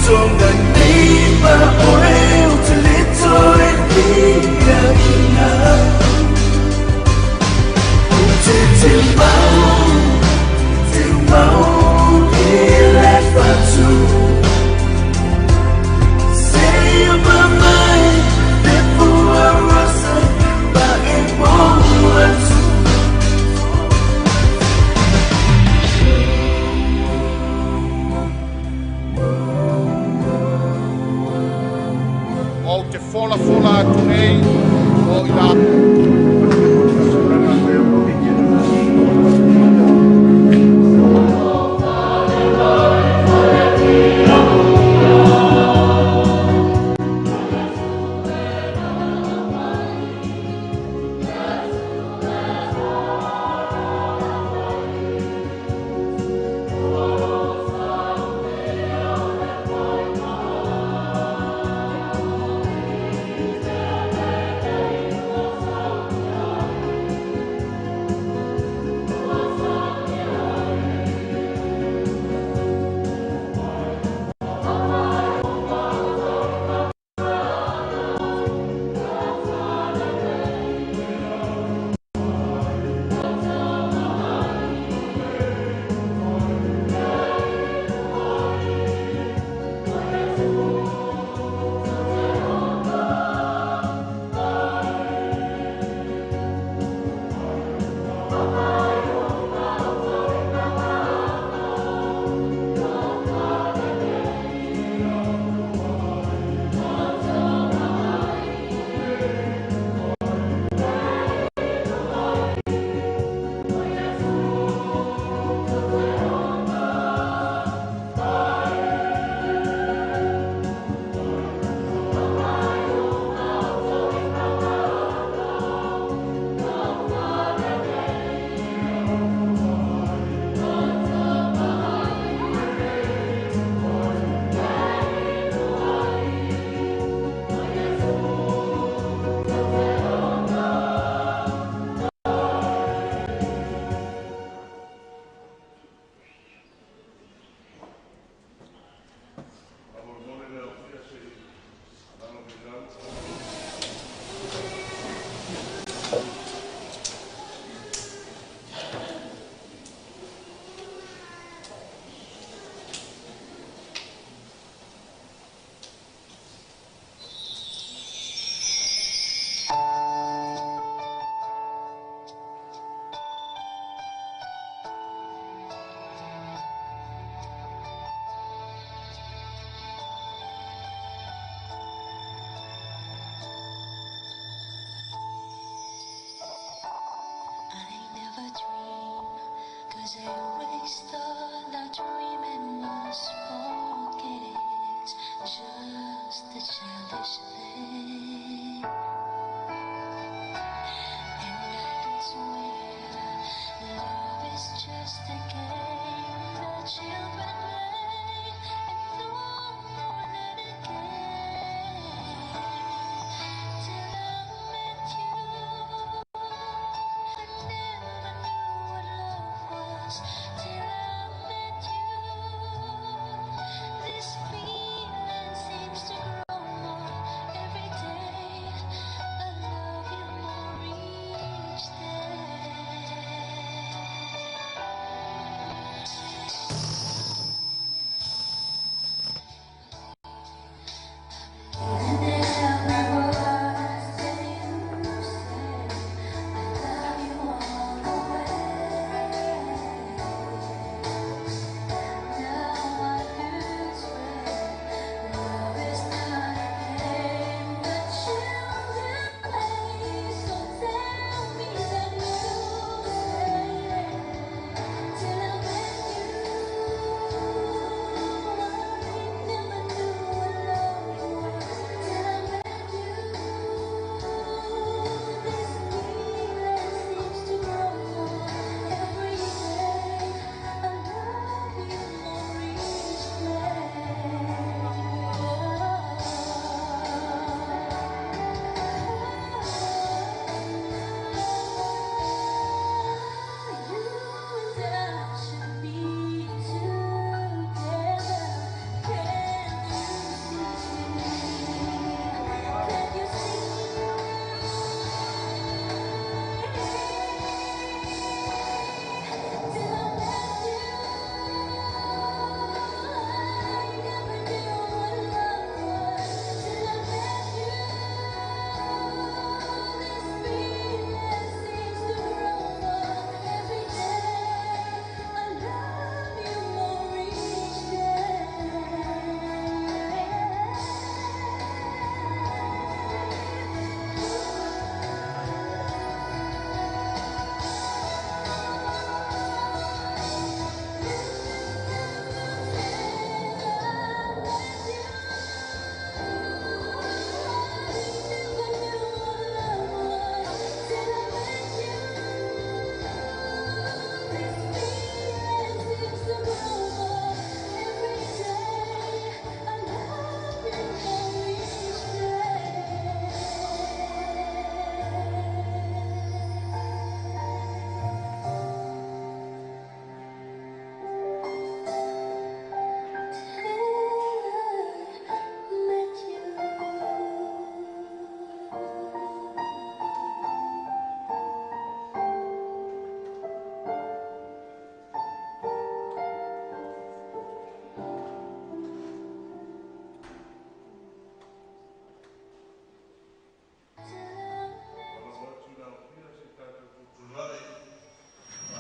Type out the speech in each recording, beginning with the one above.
Tonga nei ma oe o te le toe lia ina. O te te mau, te mau i le fatu. Say my mind, te pua rosa, pa e mo atu. Ou te folafola atu nei o i la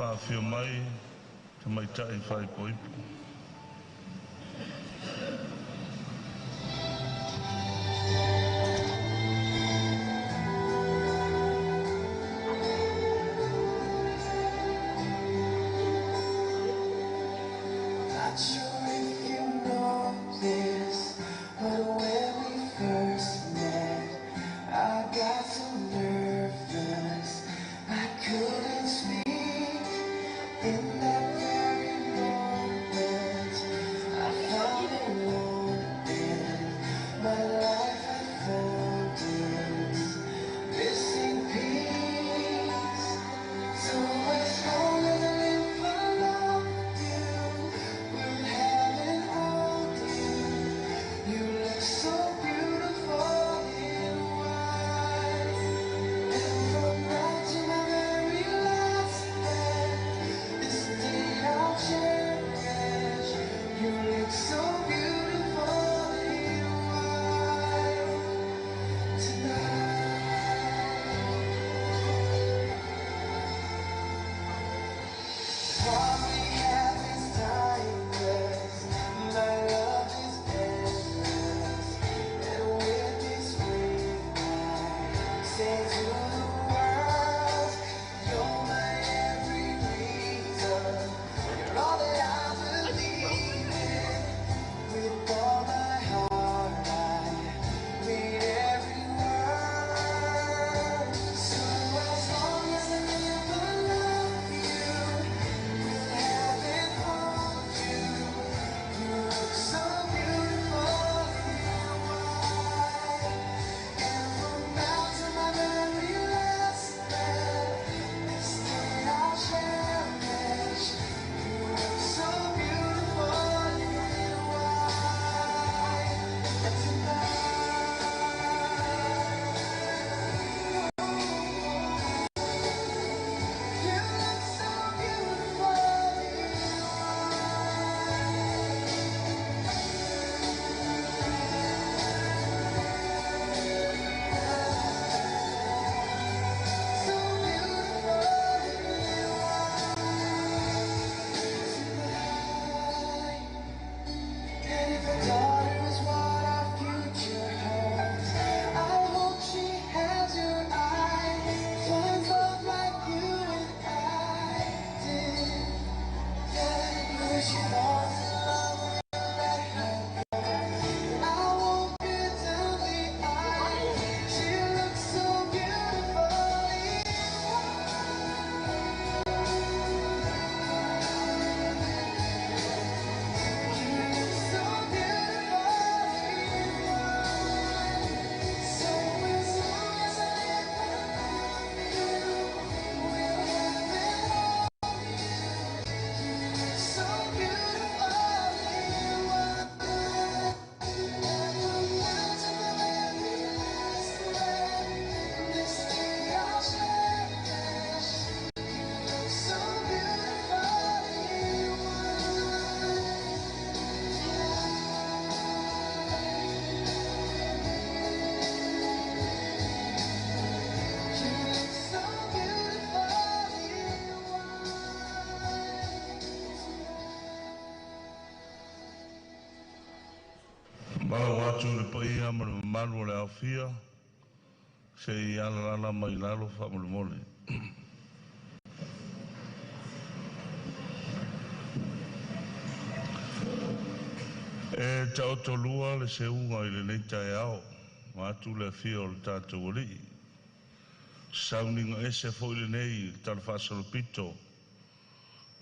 Afifio mai tamaitai faaipoipo. Not sure if you know this, but when we first met, I got so nervous I couldn't speak. In that very moment, I found a moment. My life had found its missing piece. So as long as I live, I love you. Will have and hold you. You look so beautiful in white. And from now to my very last breath, this day I'll cherish. You look so beautiful in white tonight. What we have is timeless. My love is endless. And with this ring, I say to the world, you're my every reason. You're all that I believe in. With all my heart, I mean every word. So as long as I live, I love you. Will have and hold you. You look so beautiful in white. And from now to my very last breath, this day I'll cherish. You look so beautiful in white. And tonight, you look so beautiful in white. So beautiful in white tonight. And if a daughter is what our future holds, I hope she has your eyes, finds love like you and I did. Yeah, when she falls in love, let her go. I won't be down the aisle. She looks so beautiful in white. You look so beautiful in white. So as long as I live, I love you. We'll have it all. You look so beautiful in white. And from now to my very last breath, this day I'll cherish. You look so beautiful in white. You look so beautiful in white. Malo atu le paia ma le mamalu o le aofia, se i alalala mai lalo faamolemole. E taotolua le seuga i lenei taeao, vaeatu le afio o le tatou Alii. Sauniga ese foi lenei i le talafaasolopito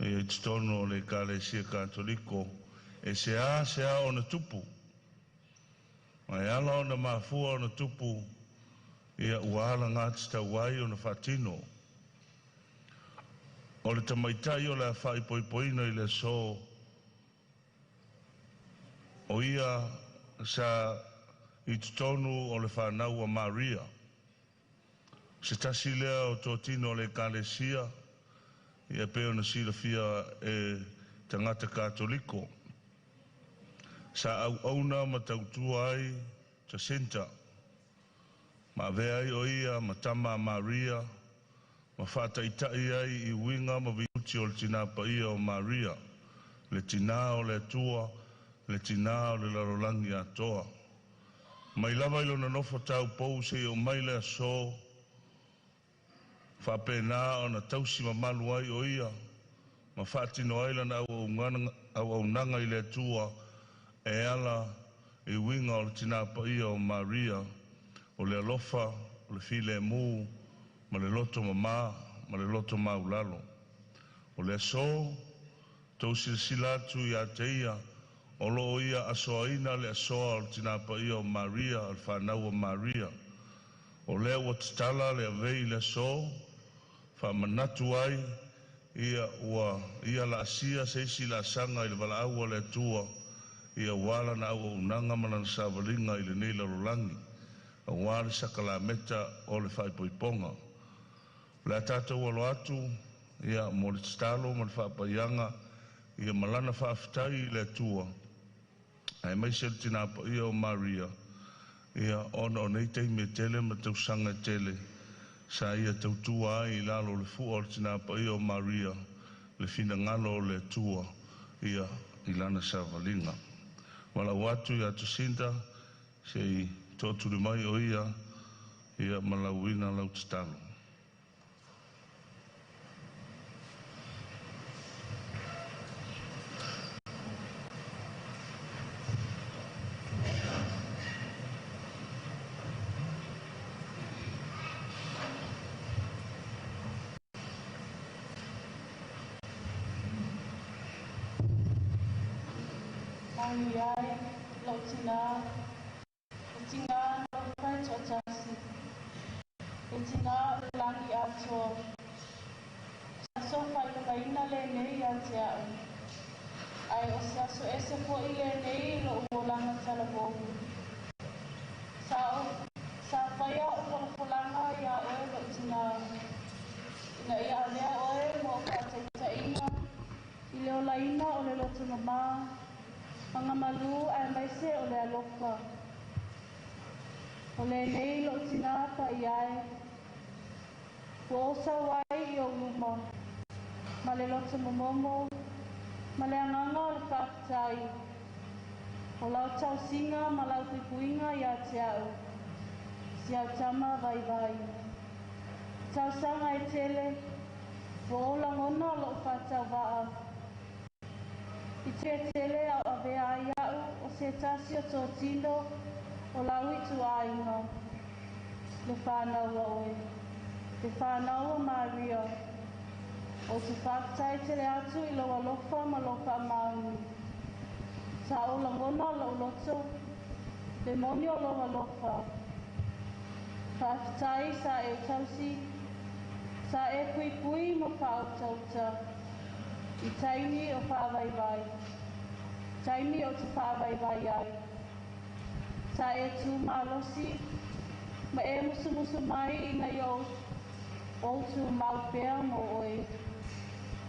i totonu o le Ekalesia Katoliko e seasea ona tupu. Ma e ala ona mafua ona tupu, ia ua alagatatau ai ona faatino. O le tamaitai o le a faaipoipoina i le aso, o ia sa i totonu o le fanau a Maria, se tasi lea o totino o le Ekalesia, ia pei ona silafia e tagata Katoliko. Sa auauna ma tautua ai Jacinta, ma avea ai o ia ma tama a Maria Ma faataitai ai i uiga ma vituti o le Tina Paia o Maria, le Tina o le Atua, le Tina o le lalolagi atoa. Mai lava i lona nofo taupou seia oo mai le aso, faapena ona tausi mamalu ai o Ia ma faatino ai lana auaunaga i le Atua e ala i uiga o le Tina Paia o Maria, o le alofa, o le filemu ma le lotomama ma le lotomaualalo. O le aso, tou silasila atu ia te ia o lo o ia asoaina le asoa o le Tina Paia o Maria, o le fanau a Maria. O lea ua tatala le avei i le aso, faamanatu ai ia ua ia laasia se isi laasaga i le valaau a le Atua ia aua lana auaunaga ma lana savaliga i lenei lalolagi, aua le sakalameta o le faaipoipoga. O le a tatou alo atu ia mo le tatalo ma le faapaiaga ia ma lana faafetai i le Atua aemaise le Tina Paia o Maria, ia ona o nei taimi e tele ma tausaga e tele sa ia tautua ai i lalo o le fua o le Tina Paia o Maria, le finagalo o le Atua ia i lana savaliga. Valaau atu ia Jacinta se i tootuli mai o ia ia ma lauina lau tatalo. Manuia ai lou tinā, le tiga na ou fai toatasi, le tinā o le lagi atoa. O se aso faailogaina lenei ia te a'u, ae o se aso ese fo'i lenei i lo'u olaga talavou. Sa ou sa faia a'u folafolaga iā oe lo'u tinā, ina ia avea oe mo o'u fa'ataita'iga i le olaina o le loto mamā, agamalu aemaise o le alofa. O lenei lo'u tinā paia e, ua ou sau ai i ou luma, ma le loto momomo, ma le agaga o le faafetai, o lau tausiga ma lau puipuiga iā te a'u, si au tama vaivai. Tausaga e tele, ua ou lagona lo'u faatauva'a, i te tele a o avea ai a'u o se tasi o totino o lau ituāiga, le fanau a oe, le fanau a Maria. Ou te faafetai tele atu i lou alofa ma lou faamaoni. Sa ou lagona lo'u loto, le moni o lou alofa. Faafetai sa e tausi, sa e puipui ma faautauta, i taimi o faavaivai, taimi ou te faavaivai ai. Sa e tu malosi, ma e musumusu mai ina ia ou tumau pea mo oe,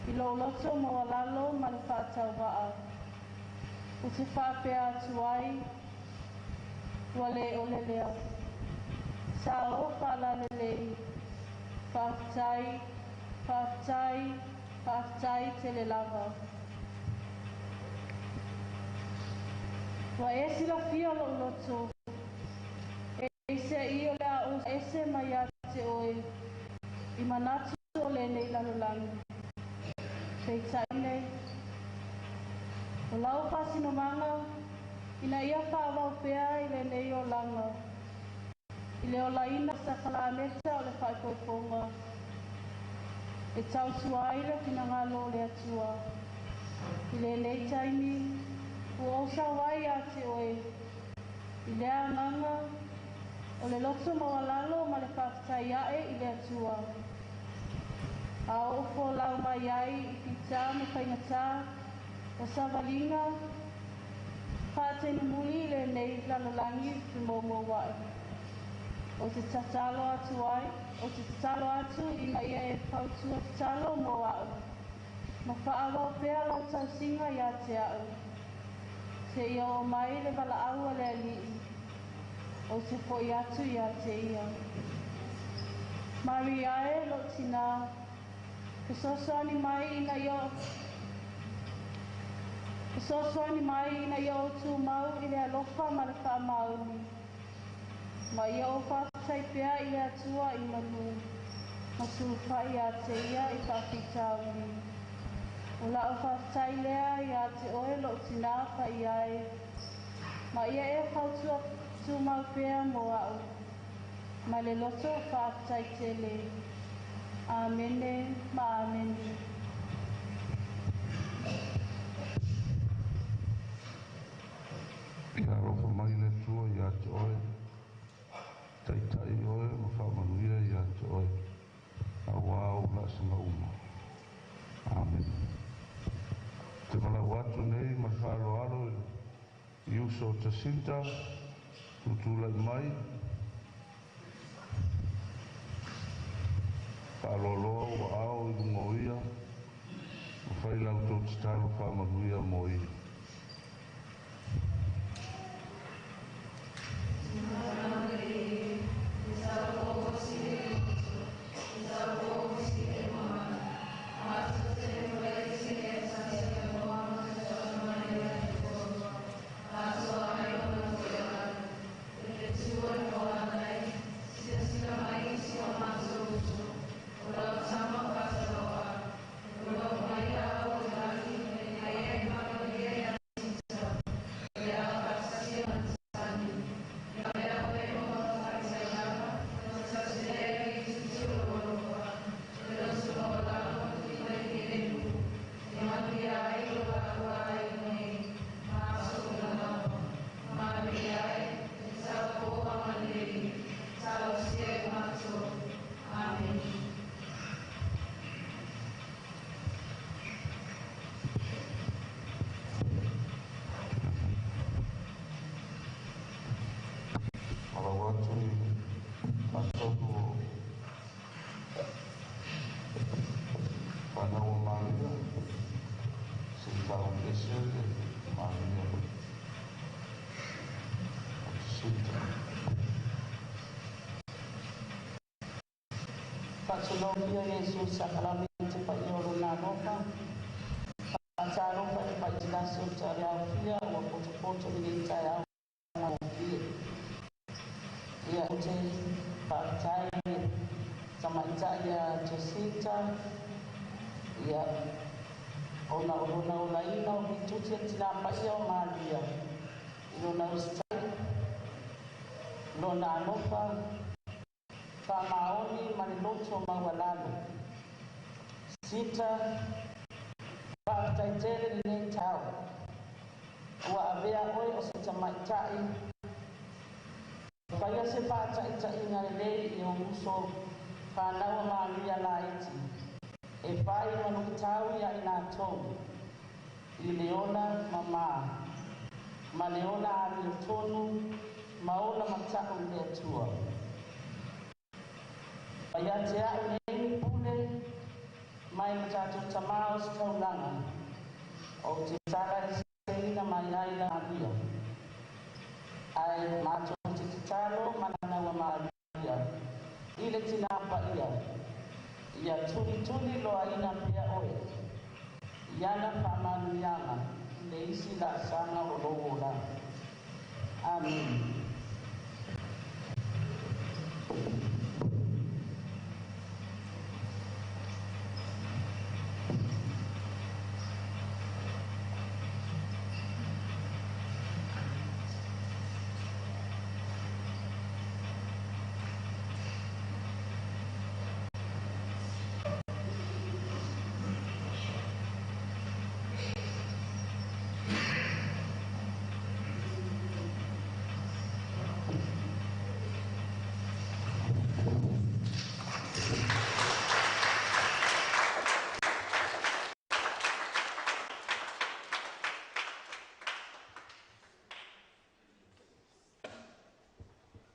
i lou loto maualalo ma le faatauva'a. Ou te faapea atu ai, ua le ole lea. Sa ou faalalelei. Faafetai, faafetai, faafetai tele lava. Ua e silafia lo'u loto, e se'i o le a ou ese mai ia te oe i manatu o lenei lalolagi. Peitai nei, o lau faasinomaga ina ia faaauau pea i lenei olaga, i le olaina o sakalameta o le faaipoipoga, e tautua ai le finagalo o le Atua. I lenei taimi, ua ou sau ai ia te oe, i lea agaga o le loto maualalo ma le faafetai a'e i le Atua. A ou folau mai ai i fitā ma faigatā o savaliga faatenimuli i lenei lalolagi femoumoua'i. Ou te tatalo atu ai, ou te tatalo atu ina ia e fautua tatalo mo a'u, ma faaauau pea lau tausiga iā te a'u, seia oo mai le valaau a le Ali'i, ou te fo'i atu iā te ia. Maria e lou tinā, fesoasoani mai ina ia fesoasoani mai ina ia ou tumau i le alofa ma le faamaoni. Ma ia ou faafetai pea i le Atua i manu, ma sulufai ia te ia i faafitauli. O la'u faafetai lea iā te oe lou tinā paia e, ma ia e fautua tumau pea mo a'u, ma le loto faafetai tele. Amene ma Amene. Ia alofa mai le Atua iā te oe, taita'i oe ma faamanuia iā te oe, auā ou laasaga uma. Amene. Ou te valaau atu nei ma le faaaloalo i uso o Jacinta, tutulai mai, faaloaloa ou aao i luga o ia, ma fai la outou tatalo faamanuia mo ia. Valaau atu i tatou o fanau a Maria, se i faauluese le Maria o Jacinta. Faatulou Iesu sakalamiti paia o lona alofa. Faatalofa i le faitilasi o le aofia ua potopoto i lenei taeao gofie. Ia ou te faafetai i le tamaitai ia Jacinta, ia ona o lona olaina o mituti e tinā paia o Maria i lona usitai, lona alofa faamaoni ma le loto maualalo. Sita, faafetai tele lenei taeao ua avea oe o se tamaitai faia se faataitaiga lelei i ou uso fanau a Maria laiti e fai ma luitau ia i latou i le ola mamā ma le ola amiotonu ma ola mata'u i le Atua. Fa ia te a'u nei ni pule mai ma tatou tamā o se taulaga ou te tala eseina mai ai la Maria ae matou te tatalo ma fanau a Maria i le tinā paia ia tulituli loaina pea oe i ana faamanuiaga i le isi laasaga o lou olaga. Amene.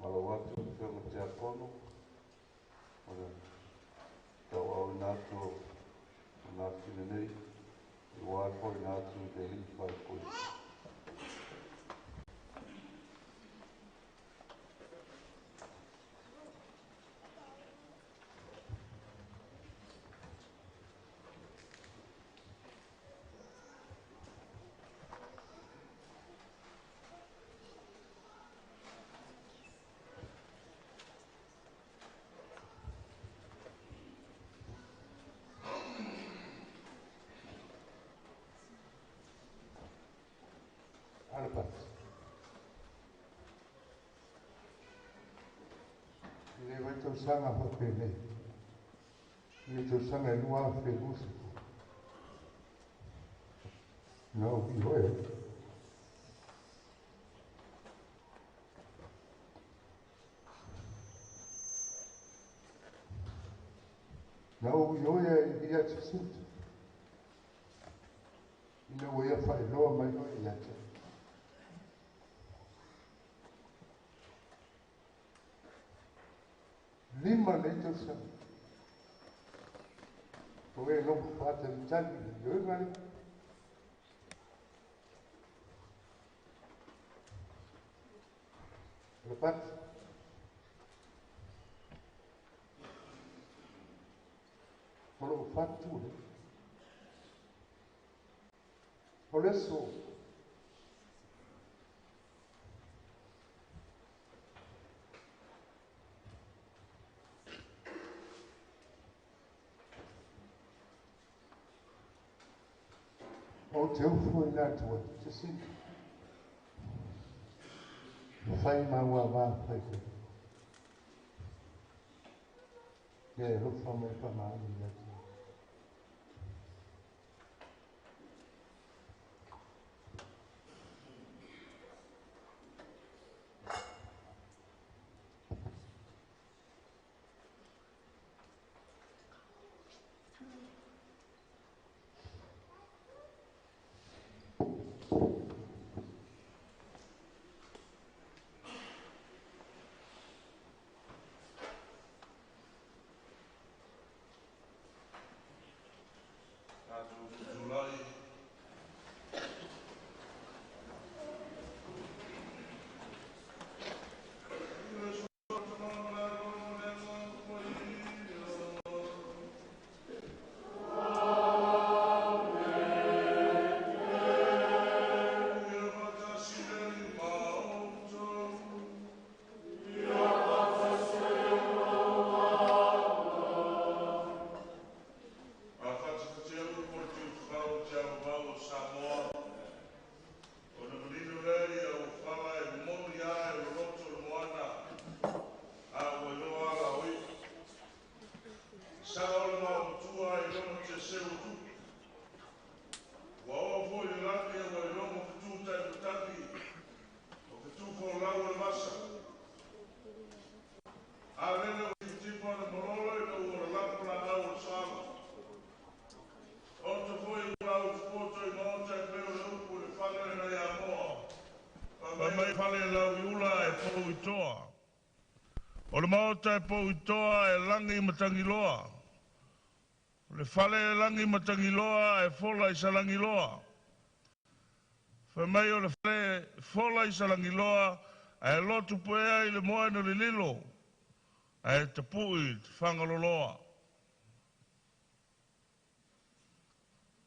Valaau atu i le Afioga Tiakono o le tauaaoina atu o lona nei, aua le fo'ina atu i le alii faipule. Vai tausaga faapenei i le tausaga e 2020 na ou ioe. Na ou ioe ai ia Jacinta ina ua ia faailoa mai oe ia te au. 5 nei tausaga o e nofo faatalitali i le ioega lea. Lepati. O loo fatu le. O le aso ou te ufuina atu ai Jacinta e fai ma ua va fai ia e alofa ma e faamaoni ia te oe. Tatou tutulai. Samoa, ona manino lea ia ua fala e momoli lava e loloto le moana, a ua iloa ala o i'a. Sao le maomatua i lona tiaseu o tupu. Ua oo foi i le lagi a ua iloga fetu taimatagi o fetu folau o le vasa. A lele ua tipatipa le malolo ina ua lalapo laau o le soaga. Oto foi lau poto i maota e pei o le upu i le fale nai Amoa. Fai mai fale lau i ula e pou i toa. O le maota e pou i toa e lagi matagiloa. O le fale e lagi matagiloa e fola i salagiloa. Fai mai o le fale fola i salagiloa ae lotu puea i le moe na lililo ae tapui i te fagaloa.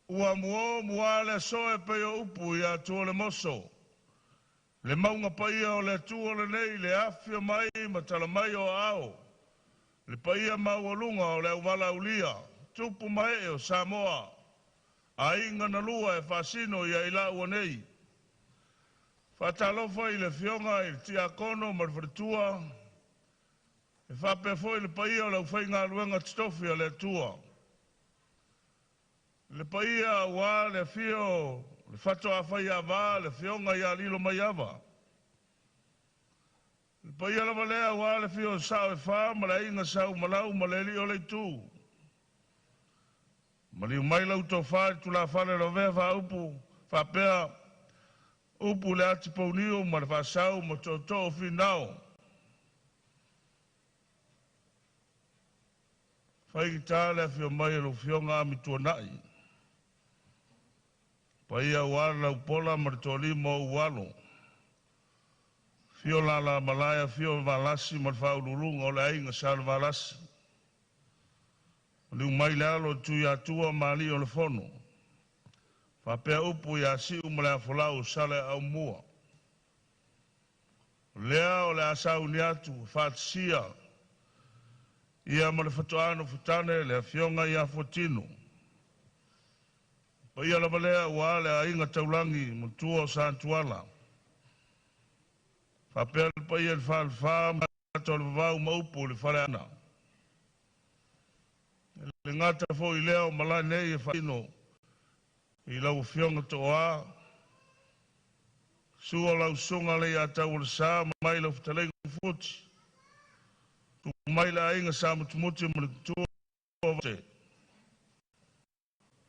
Ua muo mua le aso e pei o upu ia tua le moso. Le mauga paia o le Atua lenei le afio mai ma tala mai o aao. Le paia maualuga o le auvalaulia, tupu ma ee o Samoa. Aiga na lua e faasino ia i laua nei. Faatalofa i le afioga i le Tiakono ma le faletua, e faapea foi le paia o le aufaigaluega totofi a le Atua. Le paia aua le afio o le Fatoafaiava le afioga ia Lilomaiava. Le paia lava lea aua le afio o Sao e Fa ma le Aiga Sa Umalau ma le Alii o le Itu. Maliu mai lau tofa i le tulafale Lavea Faaupu faapea upu le Atipouniu ma le Faasau ma Tootoo o Finao. Faigata le afio mai o lau Afioga Amituanai, paia aua le Laupola ma le Toalima o ou alo, afio Alalamalae, afio Valasi ma le Faauluuluga o le Aiga Salevalasi, maliu mai le alo o Tuiatua ma alii o le Fono, faapea upu ia Siu ma le Afolau o Saleaaumua. O lea o le a sauni atu e faatasia ia ma le faatoa nofotane le afioga ia Fuatino. Paia lava lea aua le aiga taulagi matua o Satuala, faapea le paia i le falefa ma tagata o le vavau ma upu i le faleaana. E le gata foi i lea o malae nei e faatino i lau Afioga Tooa, susu o lau Susuga Leiataualesa mai lau fetalaiga Futi, susu mai le Aiga Sa Mutimuti ma le Matua o Vaote,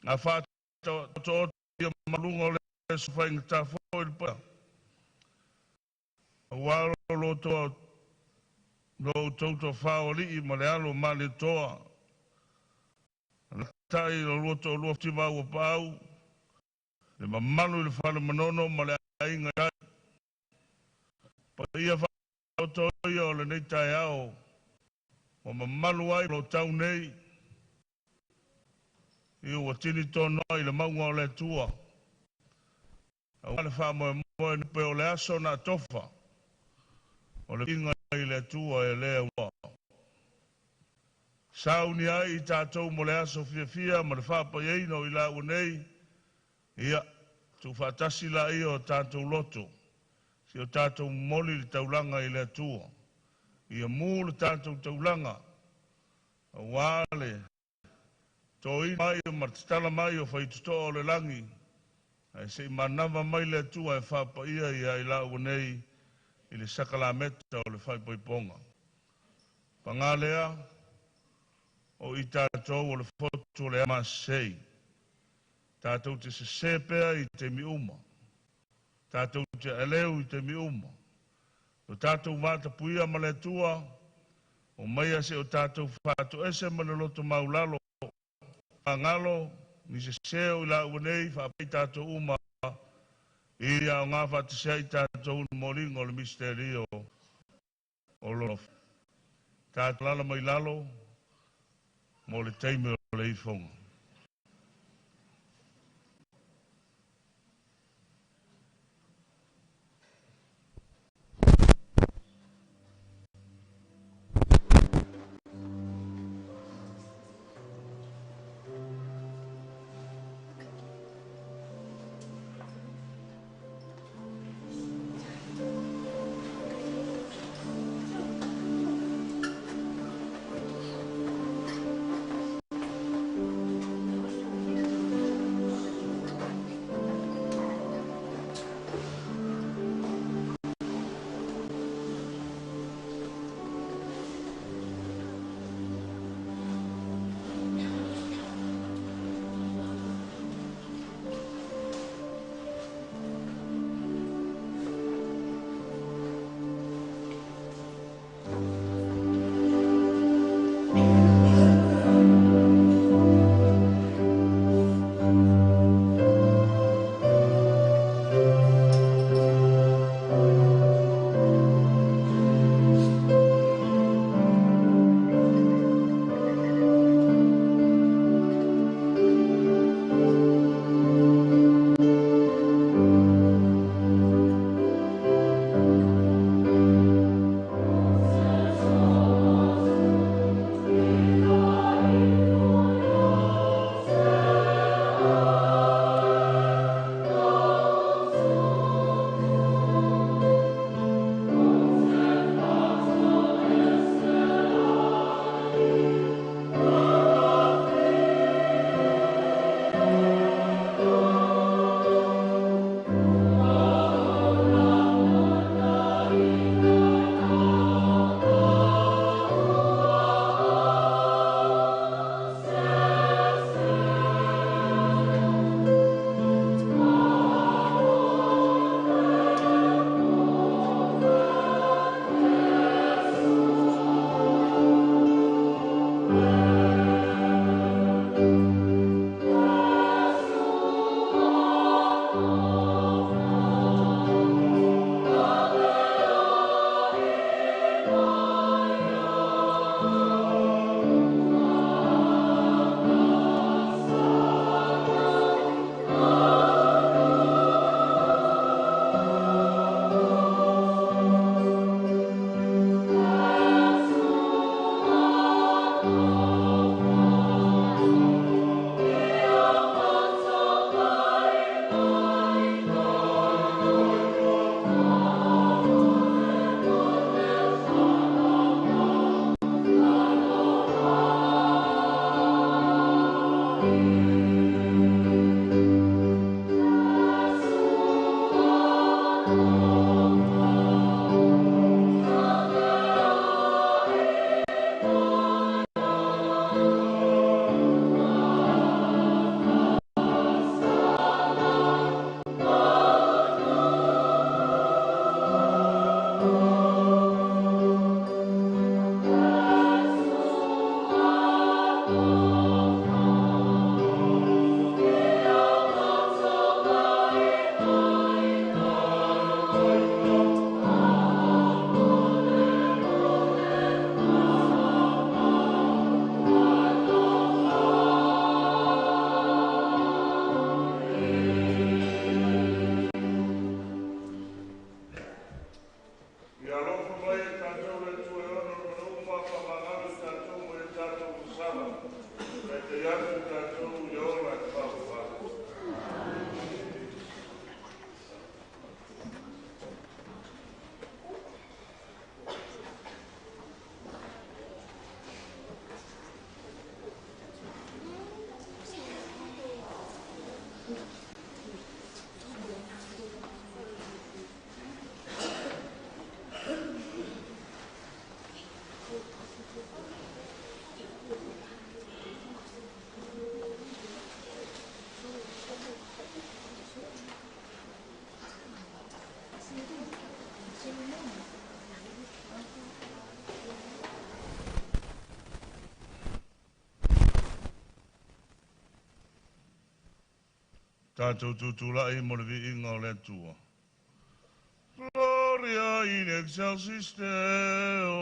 na faataotooto paia maualuga o le aso faigata foi le paia, aua lo outou toafa o alii ma le alo o Malietoa, alaalatai lo oulua toalua Futi ma Auuapaau, le mamalu i le Fale Manono ma le Aiga i le Tai. Paia faaoto ia o lenei taeao ua mamalu ai tau nei, i ua tini tonoa i le mauga o le Atua. Aua le faamoemoe nupe o le aso na tofa, o le viiga i le Atua e lea ua. Sauni ai i tatou mo le aso fiafia ma le faapaiaina o i lau nei, ia, tuufaatasi laia o tatou loto, si o tatou momoli le taulaga i le Atua. Ia mu le tatou taulaga, aua le toina mai ma le tatala mai o faitotoa o le lagi, ae se i manava mai le Atua e faapaia ia i lau nei i le sakalameta o le faaipoipoga. Paga lea, o i tatou o le fotu o le masei, tatou te sese pea i taimi uma, tatou te aleu i taimi uma, o tatou vatapuia ma le Atua, o maia se o tatou faatoese ma le loto maulalo, galo ni sese o i lau nei faapai tatou uma i ao ngā whaatasea i tātou molinga o le misterio o lo tātou lala mai lalo mo le taimi o le ifoga. Tatou tutulai mo le viiga o le Atua. Gloria in excelsis Deo.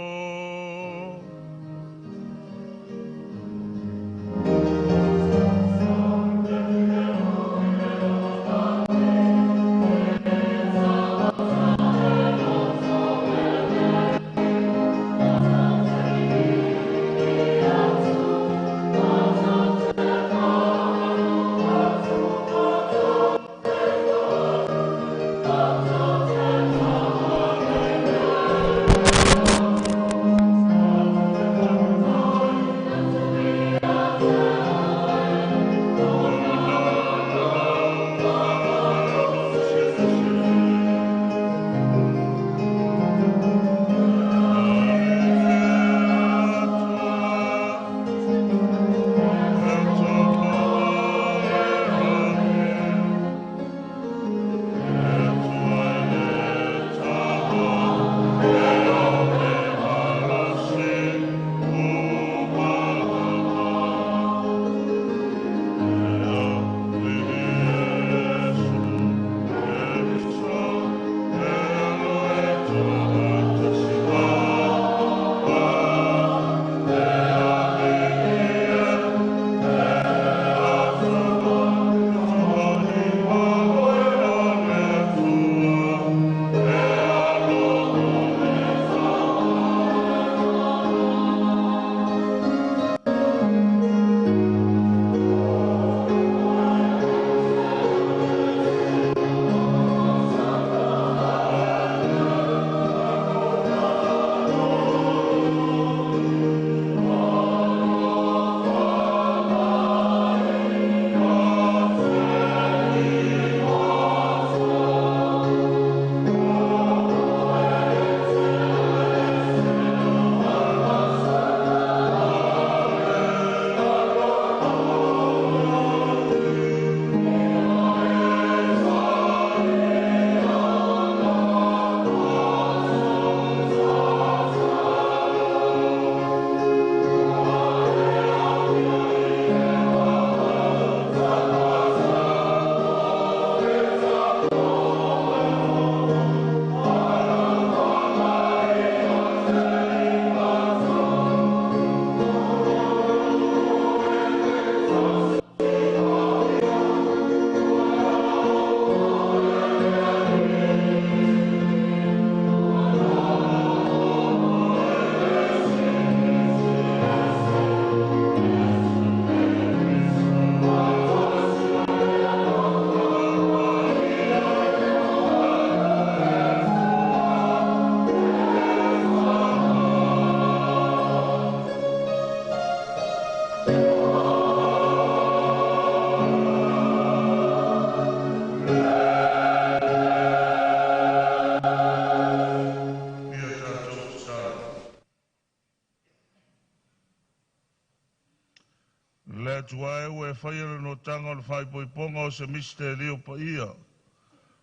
Le Atua e ua e faia le notaga o le faaipoipoga o se misitelio paia, o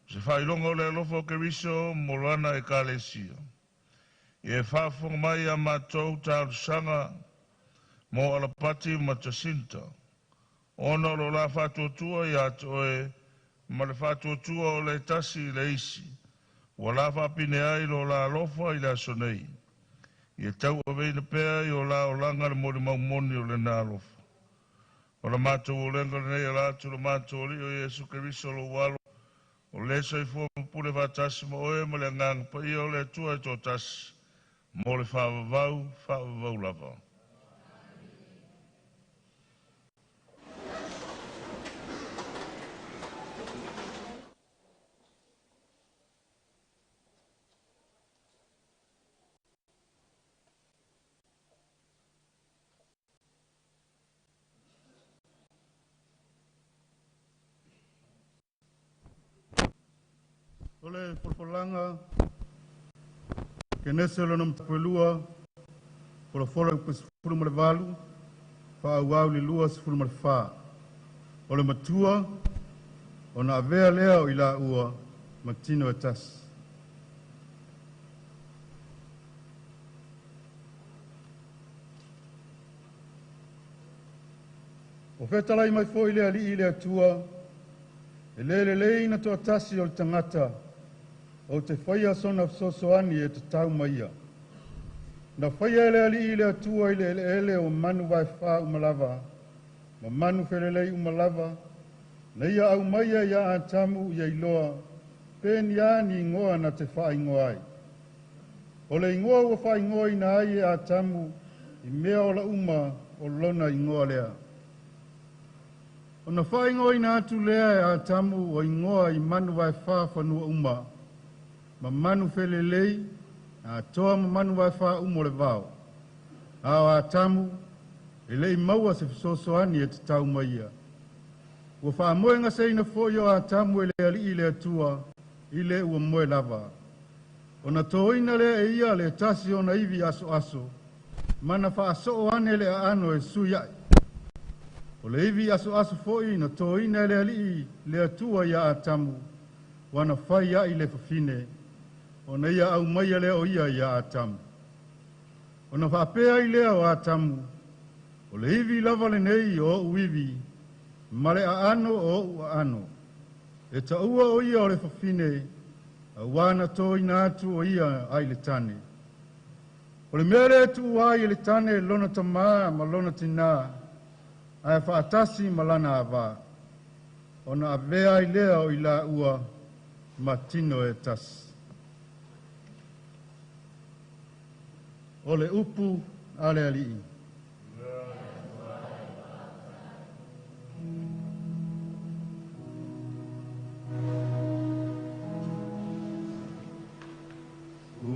se faailoga o le alofa o Keriso mo lana Ekalesia. Ia e faafofoga mai ia matou talosaga mo Alapati ma Jacinta, ona o lo la faatuatua ia te oe ma le faatuatua o le tasi i le isi, ua la faapine ai lo la alofa i le aso nei. Ia tauaveina pea i o la olaga le molimau moni o lena alofa. O le matou olega lenei e ala atu i lo matou Alii o Iesu Keriso lou Alo, o le soifua ma pule faatasi ma oe ma le Agaga Paia o le Atua e toatasi, mo le faavavau, faavavau lava. O le folafolaga Kenese lona 2, folafola i le 18, faaauau i le 24. O le matua ona avea lea o i laua ma tino e tasi. O fetalai mai foi le Alii i le Atua, E le lelei na toatasi o le tagata, ou te faia sona fesoasoani e tatau ma ia. Na faia e le Alii le Atua i le eleele o manu vaefa uma lava, ma manu felelei uma lava, na ia aumaia ia Atamu ia iloa, pe ni a ni igoa na te faaigoa ai. O le igoa ua faaigoaina ai e Atamu i mea ola uma o lona igoa lea. Ona faaigoaina atu lea e Atamu o igoa i manu vaefa fanua uma, ma manu felelei, atoa ma manu vaefa uma o le vao. A o Atamu e le i maua se fesoasoani e tatau ma ia. Ua faamoegaseina foi o Atamu e le Alii le Atua i le ua moe lava. Ona toina lea e ia le tasi o ona ivi asoaso, ma na faasoo ane le aano e sui ai. O le ivi asoaso foi na toina e le Alii le Atua ia Atamu, ua na fai ai le fafine, ona ia aumaia lea o ia ia Atamu. Ona faapea ai lea o Atamu, o le ivi lava lenei o ou ivi, ma le aano o ou aano. E taua o ia o le fafine, auā na toina atu o ia ai le tane. O le mea lea e tuu ai e le tane lona tamā ma lona tinā, ae faatasi ma lana avā, ona avea ai lea o i laua ma tino e tasi. O le upu a le Alii.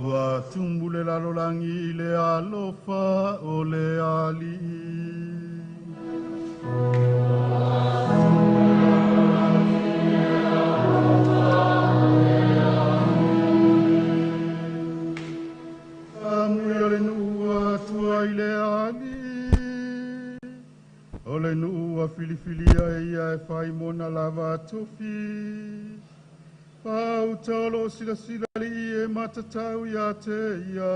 Ua tumu le lalolagi i le alofa o le Alii. Amuia le nuu atua i le Alii. O le nuu a filifilia e ia e fai mona lava tofi. Pauta o lo silasila li e matatau ia te ia.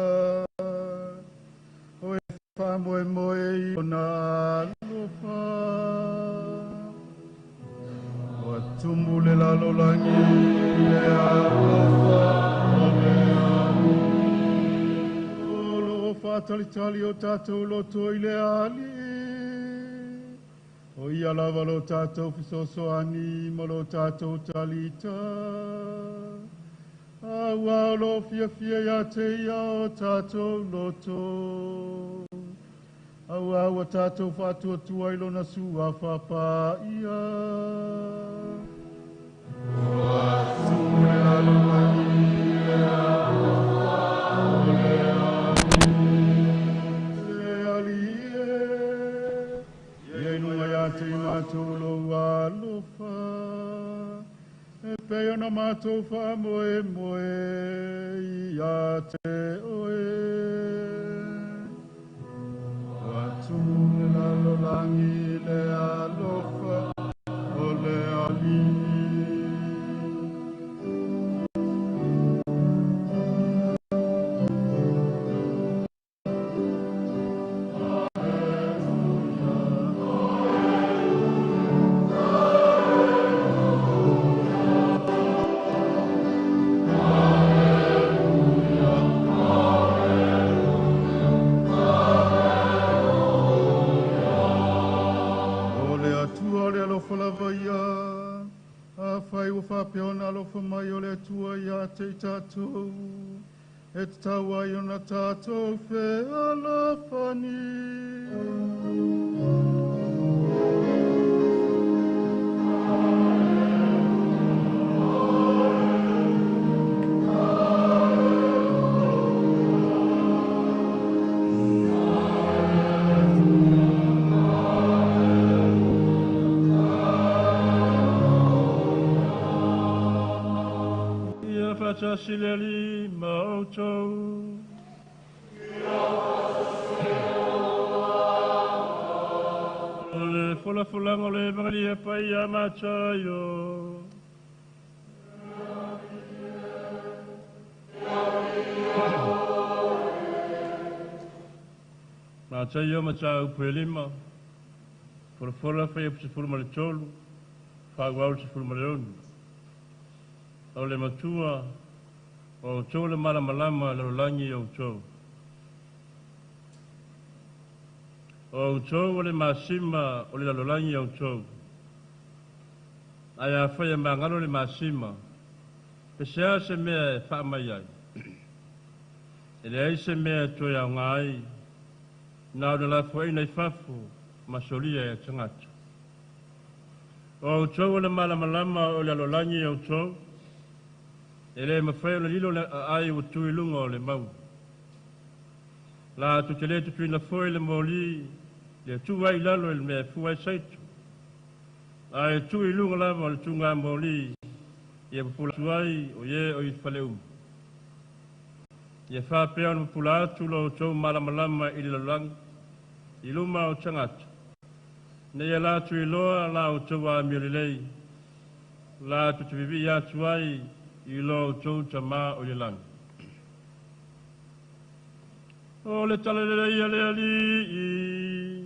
O e whamoe moe i ona alofa. Ua tumu le lalolagi i le alofa o le Alii. O lo o whātalitali o tātou loto i le Alii. O ia lava lo tātou fesoasoani ma lo tātou talita. Aua o lo fiafia ia te ia o tātou loto. Aua ua tātou whātuatua i lona suafa paia. Ua tumu le lalolagi i le alofa o le Alii. Le Alii e, ia i luga ia te i mātou lou alofa. E pei ona mātou whaamoemoe ia te oe. Ua tumu le lalolagi i le alofa o le Alii. O le Atua le alofa lava ia, afai ua faapea ona alofa mai o le Atua ia te i tātou, e tatau ai ona tātou fealofani. Ia faatasi le Alii ma outou. O le folafolaga o le Evagelia Paia a Mataio. Mataio mataupu e 5, folafola fuaiupu 13, Faaauau le 16. O le matua, o outou le malamalama lalolagi outou. O outou o le masima o le lalolagi outou. Ae afai e magalo le masima, pe se a se mea e faamai ai. E leai se mea e toe aoga ai, na ona lafoaiina i fafo ma solia e tagata. O outou o le malamalama o le lalolagi outou, e le mafai ona lilo le aai ua tu i luga o le mauga. Latou te le tutuina foi le moli le tuu ai i lalo i le mea e fua ai saito, ae tuu i luga lava o le tugamoli ia pupula atu ai o ie o i fale uma. Ia faapea ona pupula atu lo outou malamalama i le lalolagi i luma o tagata, ina ia latou iloa la outou amio lelei, latou te viivii atu ai i lo outou Tamā o i le lagi. O le tala lelei a le Alii.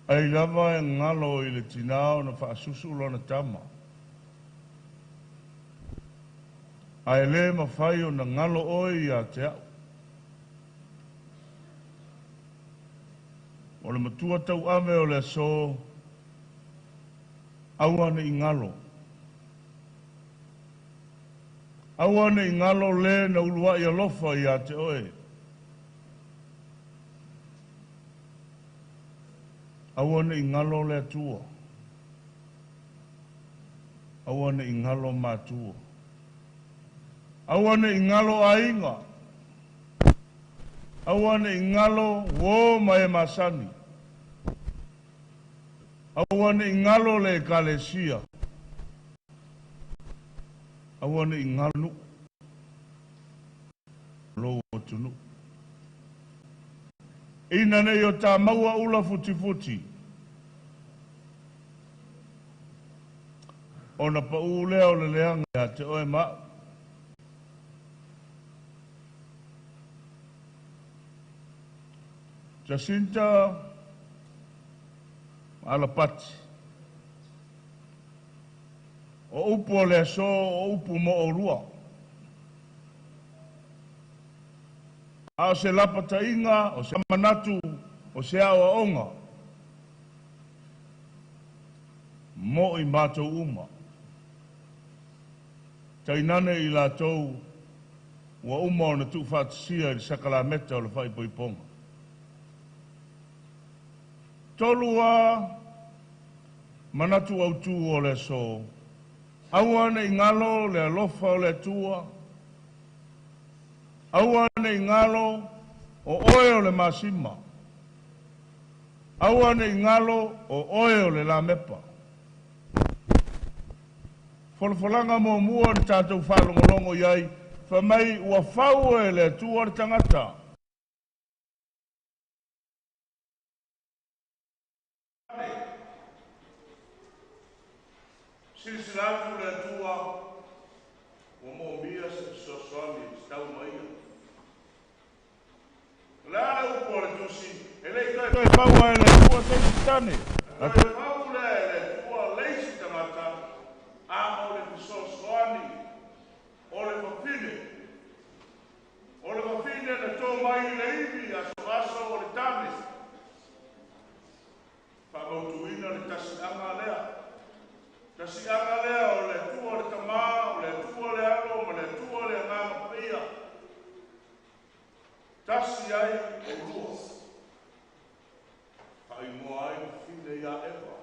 Ai lava e galo i le tinā ona faasusu lona tama. Ae le mafai ona galo oe ia te au. O le matua tauave o le aso, aua ne i galo. Aua ne i galo le na uluai alofa ia te oe. Aua ne i galo le Atua. Aua ne i galo matua. Aua ne i galo aiga. Aua ne i galo uō ma e masani. Aua ne i galo le Ekalesia. Aua ne i galo nuu lou atunuu. Ina ne i o ta maua ula futifuti, ona paū lea o le leaga ia te oe ma au. Jacinta ma Alapati. O upu o le aso o upu mo oulua. A o se lapataiga, o se manatu, o se aoaoga mo i matou uma. Tainane i latou ua uma ona tuufaatasia i le sakalameta o le faaipoipoga. Tolu a manatu autū o le aso, aua ne i galo le alofa o le Atua, aua ne i galo o oe o le masima, aua ne i galo o oe o le lamepa. Folafolaga muamua na tatou faalogologo i ai, fai mai ua fau e le Atua le tagata. Silasila atu le Atua ua moomia se fesoasoani e tatau ma ia. O le a le upu a le Tusi, e le i toe faua e le Atua se isi tane. Na toe fau lea e le Atua le isi tagata, a o le fesoasoani o le fafine. O le fafine na to mai i le ivi asoaso o le tane. Faamautuina le tasiaga lea. Tasiaga lea o le Atua le Tamā, o le Atua le Alo ma le Atua le Agaga Paia. Tasi ai oulua. Faaigoa ai le fafine ia Eva,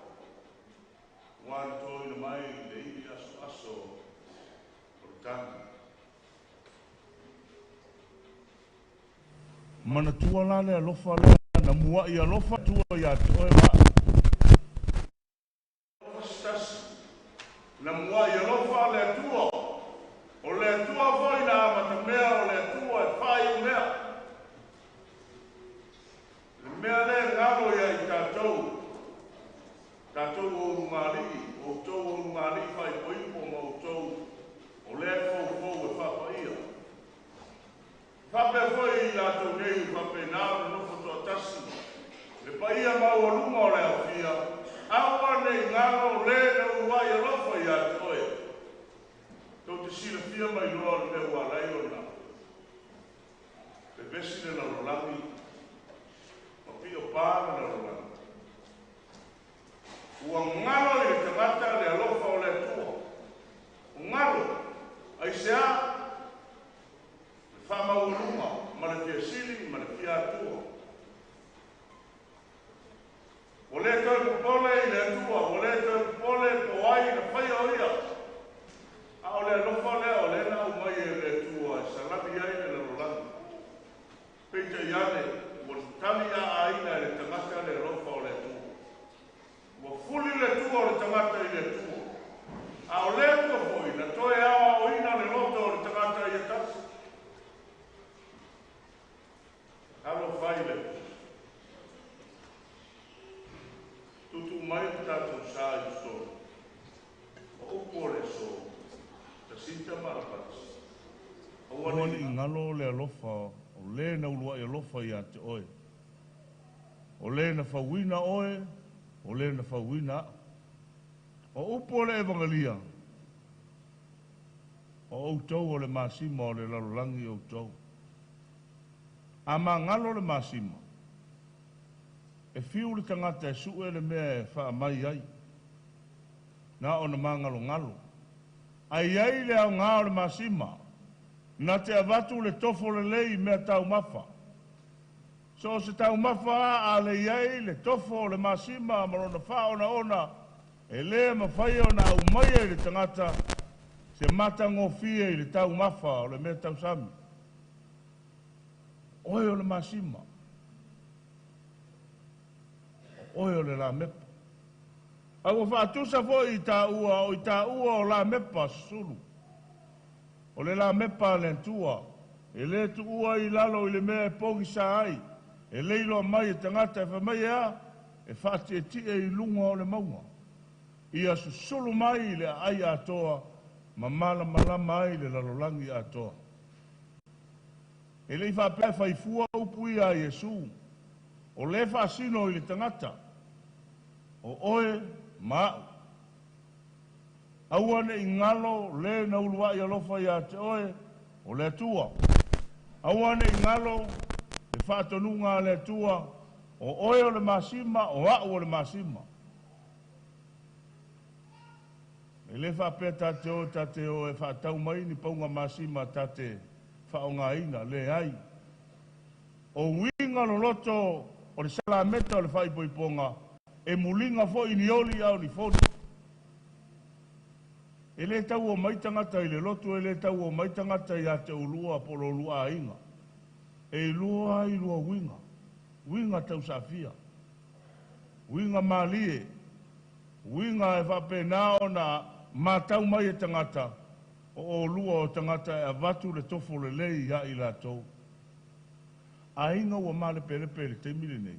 ua na toina mai i le ivi asoaso o le tane. Manatua la le alofa lea Na muaʻi alofa Atua iā te oe ma aʻu. Tasi. Na muaʻi alofa le Atua. O le Atua foi na amatamea o le Atua e faaiu mea. Le mea lea e galo iā i tatou, tatou o ulugalii, outou o ulugalii faaipoipo ma outou o lea e foufou e faapaia. Faapea foi i latou nei ua faapena ona nofo toatasi le paia maualuga o le aofia, aua ne i galo le na uluai alofa ia te oe. Tou te silafia ma iloa le mea ua ala ai ona vevesi le lalolagi ma pio pa le lalolagi. Ua galo i le tagata le alofa o le Atua. Ua galo, aisea? Le faamaualuga ma le fia sili ma le fia Atua. Ua le toe popole i le Atua, ua le toe popole po o ai na faia o ia. A o le alofa lea o lea na aumai e le Atua e salami ai le lalolagi. Peitai ane, ua tali aaina e le tagata le alofa o le Atua. Ua fuli le tua o le tagata i le Atua. A o le Atua foi na toe aoaoina le loto o le tagata ia tasi. Talofa i le tuutuu mai le tatou sa i totonu o upu o le aso, Tasita ma Alapati. Aua Aua ne ne i galo le alofa o le na uluai alofa iā te oe, o le na fauina oe, o le na fauina aʻu. O upu o le Evagelia, o outou o le masima o le lalolagi outou. A magalo le masima, e fiu le tagata e suʻe le mea e faamai ai, na ona magalogalo. Ae i ai le aoga o le masima, na te avatu le tofo lelei i mea taumafa. So o se taumafa a a le i ai le tofo o le masima ma lona faaonaona, e lē mafai ona aumaia i le tagata se matagofie i le taumafa o le mea tausami. Oe o le masima, o oe o le lamepa. A ua faatusa foi i taua o i taua o lamepa susulu. O le lamepa a le Atua, e lē tuua i lalo i le mea e pogisā ai, e le iloa mai e tagata e fai mai e a, e faatietie i luga o le mauga. Ia susulu mai i le aai atoa ma malamalama ai le lalolagi atoa. E le i faapea e faifua upu ia a Iesu, o lē faasino i le tagata, o oe ma aʻu. Aua ne i galo le na uluai alofa iā te oe, o le Atua. Aua ne i galo le faatonuga a le Atua, o oe o le masima, o aʻu o le masima. E lē faapea ta te o ta te o e faatau mai ni pauga masima ta te faaaogaina, leai. O uiga loloto o le salameta o le faaipoipoga, e muliga foi ni oli a o ni foli. E lē tau omai tagata i le lotu, e lē tau omai tagata iā te oulua po o lo oulua aiga. E iloa ai lua uiga, uiga tausaafia, uiga malie, uiga e faapena ona matau mai e tagata, o oulua o tagata e avatu le tofo lelei iā i latou. Aiga ua malepelepe i le taimi lenei,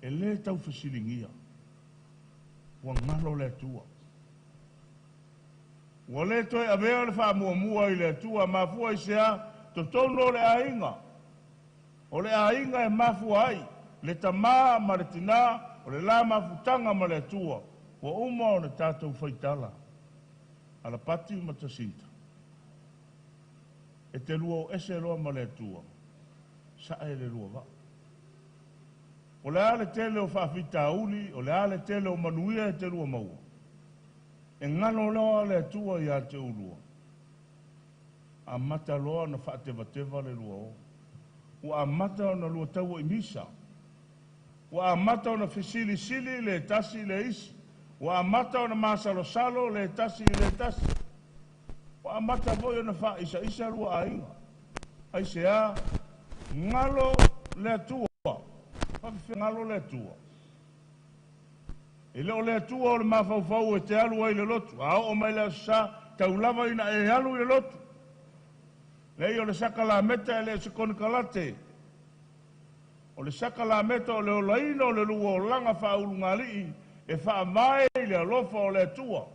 e lē tau fesiligia, ua galo le Atua. Ua lē toe avea le faamuamua i le Atua, mafua i se a? Totonu o le aiga. O le aiga e mafua ai le tamā ma le tinā, o le la mafutaga ma le Atua, ua uma ona tatou faitala. Alapati ma Tasinta, e te lua o ese loa ma le Atua, sae le lua vaa. O le a le tele o faafitauli, o le a le tele o manuia e te lua maua, e galo loa le Atua iā te oulua, amata loa ona faatevateva le lua o. Ua amata ona lua tauaimisa. Ua amata ona fesilisili le tasi i le isi. Ua amata ona masalosalo le tasi i le tasi. Ua amata foi ona faaisaisa lua aiga. Aisea? Galo le Atua. Faafefea galo le Atua. E le o le Atua o le mafaufau e te alu ai i le lotu. A oo mai le Aso Sa, tau lava ina e alu i le lotu. Leai, o le sakalameta e le o se konekarate. O le sakalameta o le olaina o le lua olaga faaulugalii e faavae i le alofa o le Atua.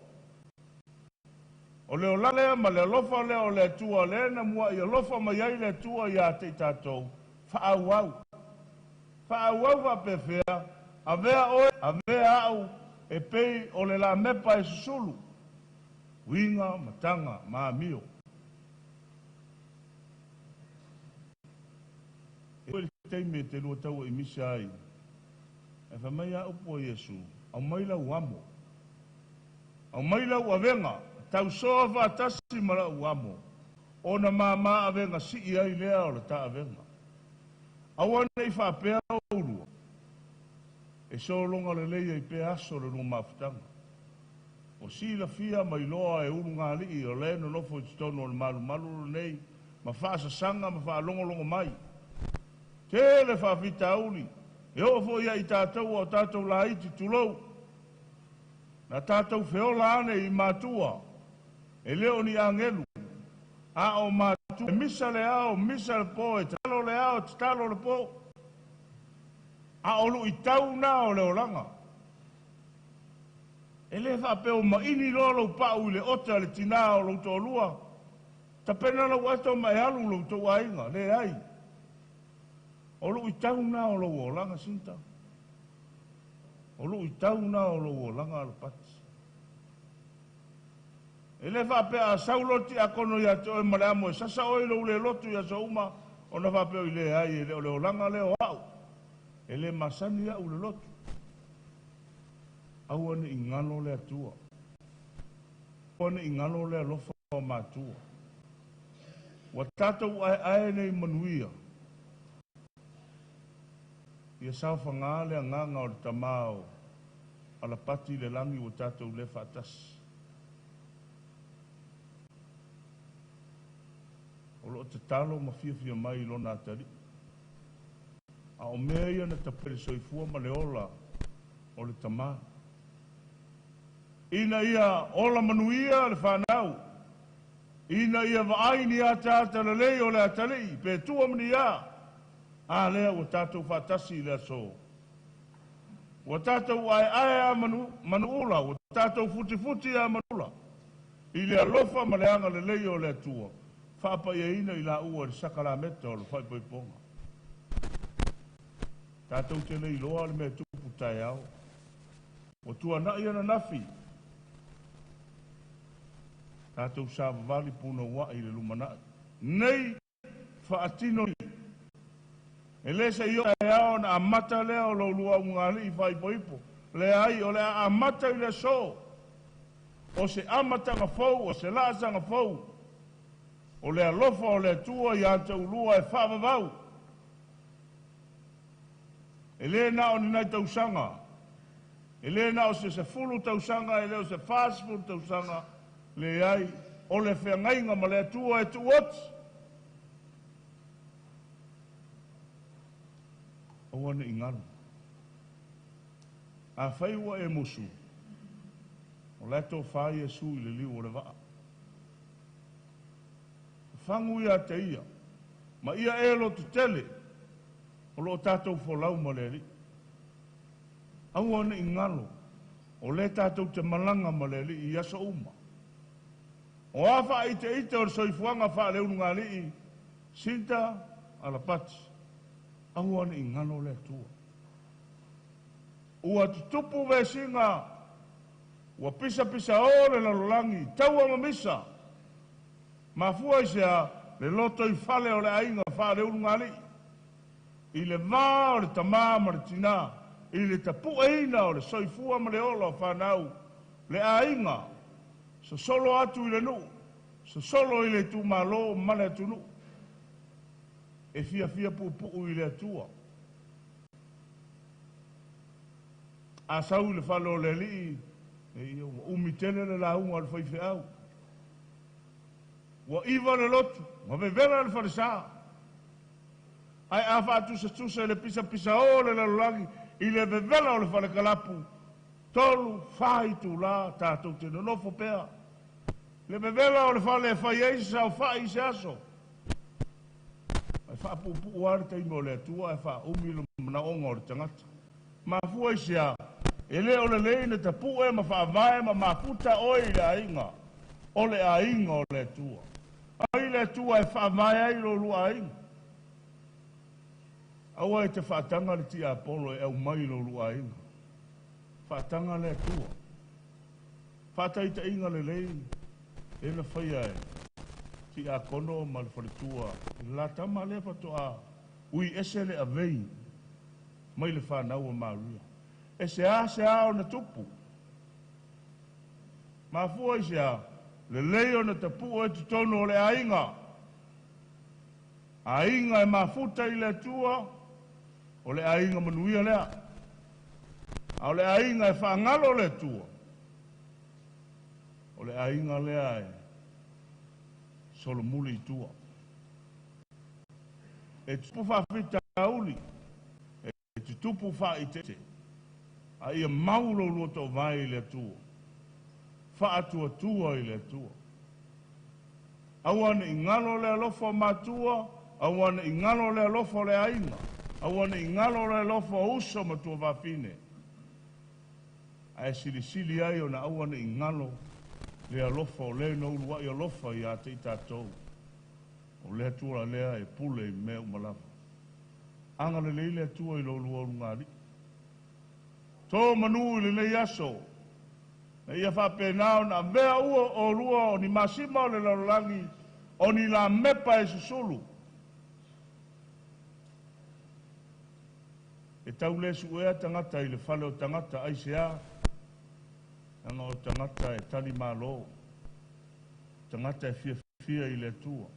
O le olaga lea ma le alofa lea o le Atua lea na muai alofa mai ai le Atua ia te i tatou, faaauau. Faaauau faapefea, avea oe, avea au, e pei o le lamepa e susulu, uiga ma taga ma amio. E i ai le taimi e te lua taua i misa ai, ae fai mai a upu a Iesu, aumai lau amo, aumai lau avega, tausoa faatasi ma lau amo, ona māmā avega sii ai lea o le ta avega. Aua nei faapea oulua, e sologa lelei ai pea aso o le lua mafutaga. Ua silafia ma iloa e ulugalii o le nonofo i totonu o le malumalu lenei ma faasasaga ma faalogologo mai. Tele faafitauli, e oo foi ia i tatou a o tatou laiti tulou, na tatou feola ane i matua, e le o ni agelu, a o matua, e misa le ao, misa le po, e tatalo le ao, tatalo le po. A o luitau na o le olaga. E le faapea ua maini loa lou pau i le ote a le tinā o lou toalua, tapena lau ato ma e alu lou tou aiga, leai. O luitau na o lou olaga, Sinta. O luitau na o lou olaga, Alapati. E le faapea a sau loa le tiakono ia te oe ma le amo e sasa oe i lou le lotu i aso uma, ona faapea oi leai, e le o le olaga lea o au. E le masani au i le lotu. Aua ne i galo le Atua. Aua ne i galo le alofa o matua. Ua tatou aeae nei manuia. Ia saofaga le agaga o le tamā o Alapati i le lagi ua tatou le faatasi. O loo tatalo ma fiafia mai i lona atalii. A o mea ia na tape le soifua ma le ola o le tamā. Ina ia ola manuia le whanau, ina ia vaai ni ataata lelei o le atalii, pe tua ma ni a, a lea ua tatou faatasi i le aso. Ua tatou aeae a manuula, ua tatou futifuti a manuula, i le alofa ma le agalelei o le Atua, faapaiaina i la ua i le sakalameta o le faaipoipoga. Tatou te le iloa le mea tupu taeao. Ua tuanai ananafi, tatou savavali punouai i le lumanai. Nei faatino e le se i o taeao na amata lea o lou lua ulugalii faaipoipo. Leai, o le a amata i le aso. O se amataga fou, o se laasaga fou. O le alofa o le Atua ia te oulua e faavavau. E le na o ni nai tausaga, e le na o se 10 tausaga, e le o se 40 tausaga, leai, o le feagaiga ma le Atua e tuuoti. Aua ne i galo. Afai ua e musu, o la e tofa Iesu i le liu o le vaa. Fagu ia te ia, ma ia e loto tele, o loo tatou folau ma le Alii. Aua ne i galo, o le tatou te malaga ma le Alii i aso uma. O a faaiteite o le soifuaga faaleulugalii, Sinta Alapati, aua ne i galo le Atua. Ua tutupu vesiga, ua pisapisa o le lalolagi, taua ma misa. Mafua i se a le loto i fale o le aiga faaleulugalii. I le vā o le tamā ma le tinā, i le tapueina o le soifua ma le ola o whanau, le aiga, sosolo atu i le nuu, sosolo i le itumalo ma le atunuu. E fiafia puupuu i le Atua. A sau i le fale o le Alii, e ia ua umi tele le lauga o le faifeau. Ua iva le lotu, ma vevela le falesa. Ae a faatusatusa i le pisapisao o le lalolagi i le vevela o le falekalapu, 3, 4 itulā tatou te nonofo pea. Le vevela o le fale e fai ai se saofai i se aso. Ae faapuupuu lava le taimi o le Atua ae faaumi le manaoga o le tagata. Mafua i se a? E le o lelei na tapu'e ma faavae ma mafuta oe i le aiga, o le aiga o le Atua. Ai le Atua e faavae ai lo lua aiga. Aua e te faataga le tiapolo e aumai i lo lua aiga. Faataga le Atua. Faataitaiga lelei e na faia e tiakono ma le faletua. La tama lea faatoa ui ese le avei mai le whanau o Maria. E se a se a o na tupu. Mafua i se a, le lei o na tapu e totonu o le aiga. Aiga e mafuta i le Atua, o le aiga manuia lea. A o le aiga e whaangalo le Atua, o le aiga lea e solomuli i tua. E tupu faafitauli, e tutupu faaitete, a ia mau lo lua toavae i le Atua, faatuatua i le Atua. Aua ne i galo le alofa o matua, aua ne i galo le alofa o le aiga, aua ne i galo le alofa o uso ma tuafafine. Ae silisili ai ona aua ne i galo le alofa o le na uluai alofa ia te i tatou. O le Atua lea e pule i mea uma lava. Aga lelei le Atua i lo lua ulugalii. Tō manu i lenei aso, na ia faapena ona avea ua o lua o ni masima o le lalolagi, o ni la mepa e susulu. E tau le suea tagata i le fale o tagata ai se a, leaga o tagata e tali malo, tagata e fiafia i le Atua.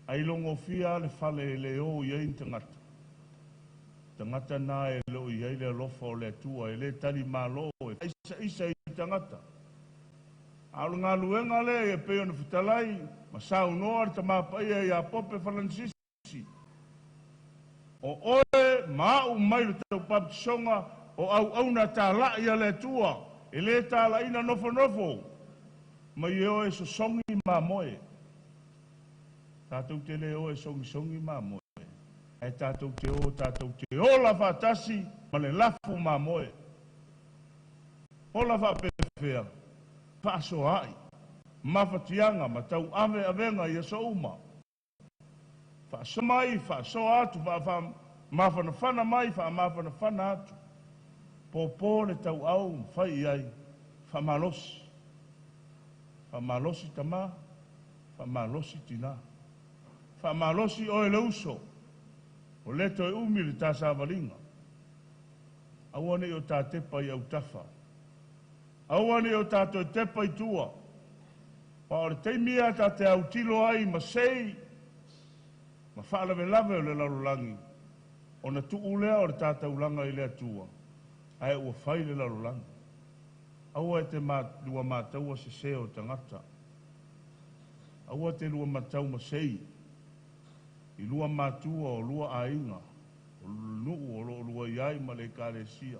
Ai logofia le fale e le o i ai ni tagata. Tagata na e le o i ai le alofa o le Atua, e le tali malo, e isa i tagata. A o le galuega lea e pei ona fetalai ma saunoa le tamapaia ia Pope Faranisisi. O oe ma au mai le taupapatisoga o auauna tālai a le Atua, e le tālaina nofonofo, mai e oe sosogi mamoe. Tātou te le oe sogisogi mamoe. Ae tātou te o, tātou te ola faatasi ma le lafu mamoe. Ola faapefea, faasoaai, mafatiaga ma tau ave avega i aso uma. Faasoa mai, faasoa atu, mafanafana mai, faamafanafana atu. Pōpō le tauau fai i ai, faamalosi. Faamalosi tama, faamalosi tina. Faamalosi oe le uso, o le toe umi le tāsavaliga. Aua ne i o tā tepa i autafa. Aua ne i o tātou tepa i tua. Pa o le taimi a tā te autilo ai ma sei, ma faalavelave o le lalolagi, ona tuu lea o le tātaulaga i le Atua, ae ua fai le lalolagi. Aua e te lua mataua se se o tagata. Aua te lua matau ma sei, i lua matua o lua aiga, o nuu o loo lua iai ma le ekalesia.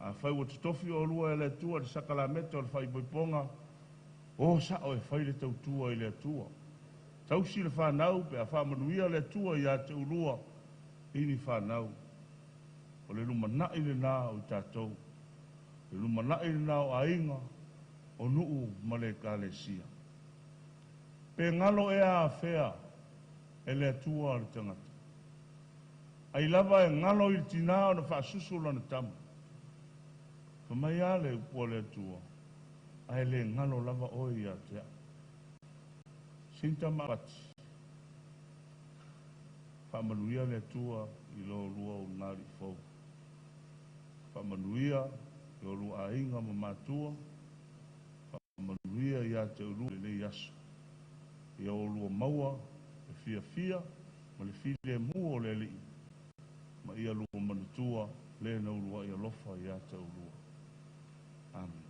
A fai ua totofi o lua e le Atua le sakalameta o le faaipoipoga, o sao e fai le tautua i le Atua. Tausi le whanau pe a faamanuia le Atua ia te ulua i ni whanau. O le lumanai le nā o i tātou. Le lumanai le nā o aiga, o nuu ma le ekalesia. Pe ngalo e a afea e le Atua o le tagata. Ai lava e ngalo i le tina o na faasusu lana tama. Fa mai a le upu a le Atua, ae le ngalo lava oe ia te au. Sinta ma pati. Faamanuia le Atua i lo lua ulugalii fou. Faamanuia i o lua aiga ma matua. Faamanuia ia te ulua lenei aso. Ia o lua maua le fiafia ma le filemu o le Alii, ma ia lua manatua le na uluai alofa ia te ulua. Amen.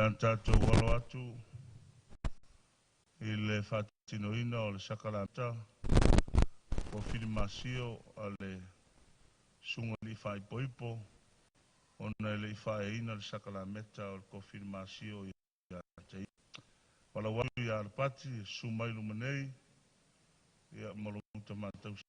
a tatou alo atu i le faatinoina o le sakalameta o filimasio a le susuga i le faaipoipo ona e le i faaeaina le sakalameta o le kofilimasio ia te ia. Valaau atu ia Alapati e susu mai i luma nei ia ma lou tama tausi.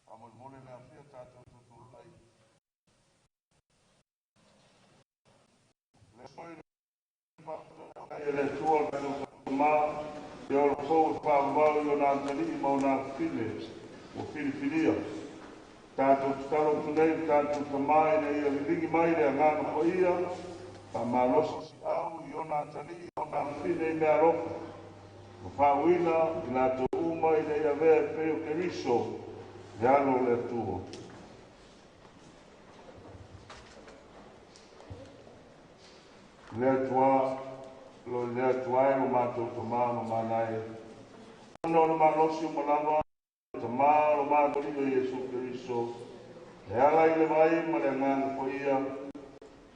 Faamolemole le afia tatou tutulai. Le foi le e le Atua o le tatou Tama, ia o lofou e faavavau i ona atalii ma ona afafine ua filifilia. Tatou tatalo atu nei i le tatou Tama ina ia liligi mai le Agaga Paia, faamalosi au i ona atalii ma ona afafine i meaalofa, ma faauuina i latou uma ina ia avea e pei o Keriso le Alo o le Atua. Le Atua, lo le Atua e lo matou Tama ma mana e. Ona o le malosi uma lava, Tama lo matou Alii o Iesu Keriso, e ala i le vai ma le Agaga Paia,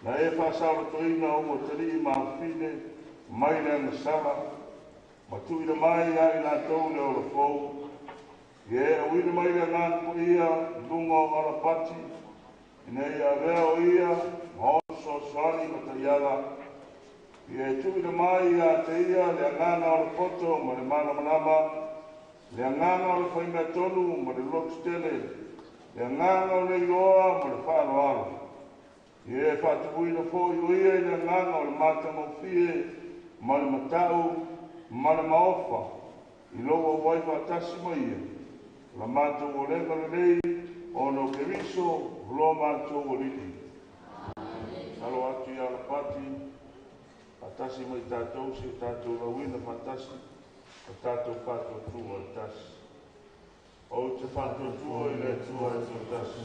na e faasaolatoina ou atalii ma afafine mai le agasala, ma tuuina mai ia i latou le ola fou. Ia e auina mai le Agaga Paia i luga o Alapati, ina ia avea o ia ma ona fesoasoani ma taiala. Ia e tuuina mai ia te ia le agaga o le poto ma le malamalama, le agaga o le faimeatonu ma le lotu tele, le agaga o le iloa ma le faaaloalo. Ia e faatupuina foi o ia i le agaga o le matagofie ma le matau ma le maofa i lou auai faatasi ma ia. O la matou olega lelei ona o Keriso o lo matou Alii. Tatalo atu ia Alapati faatasi ma i tatou si o tatou lauina faatasi o tatou faatuatua i tasi. Ou te faatuatua i le Atua e toatasi.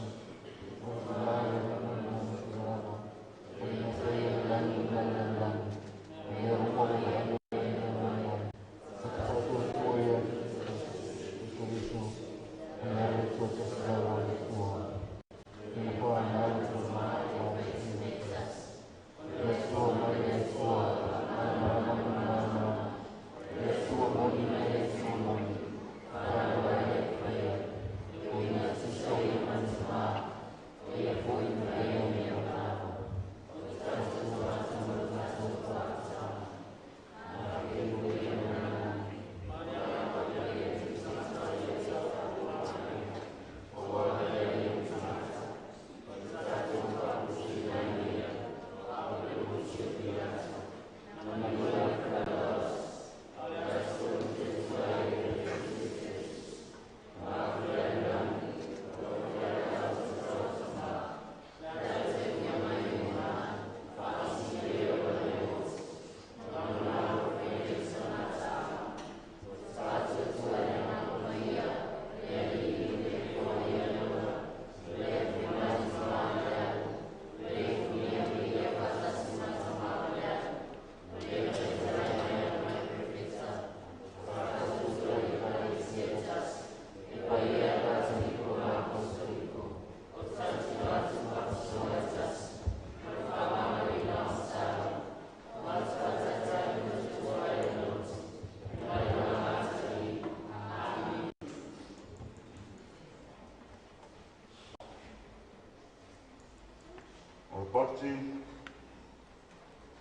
O le pati,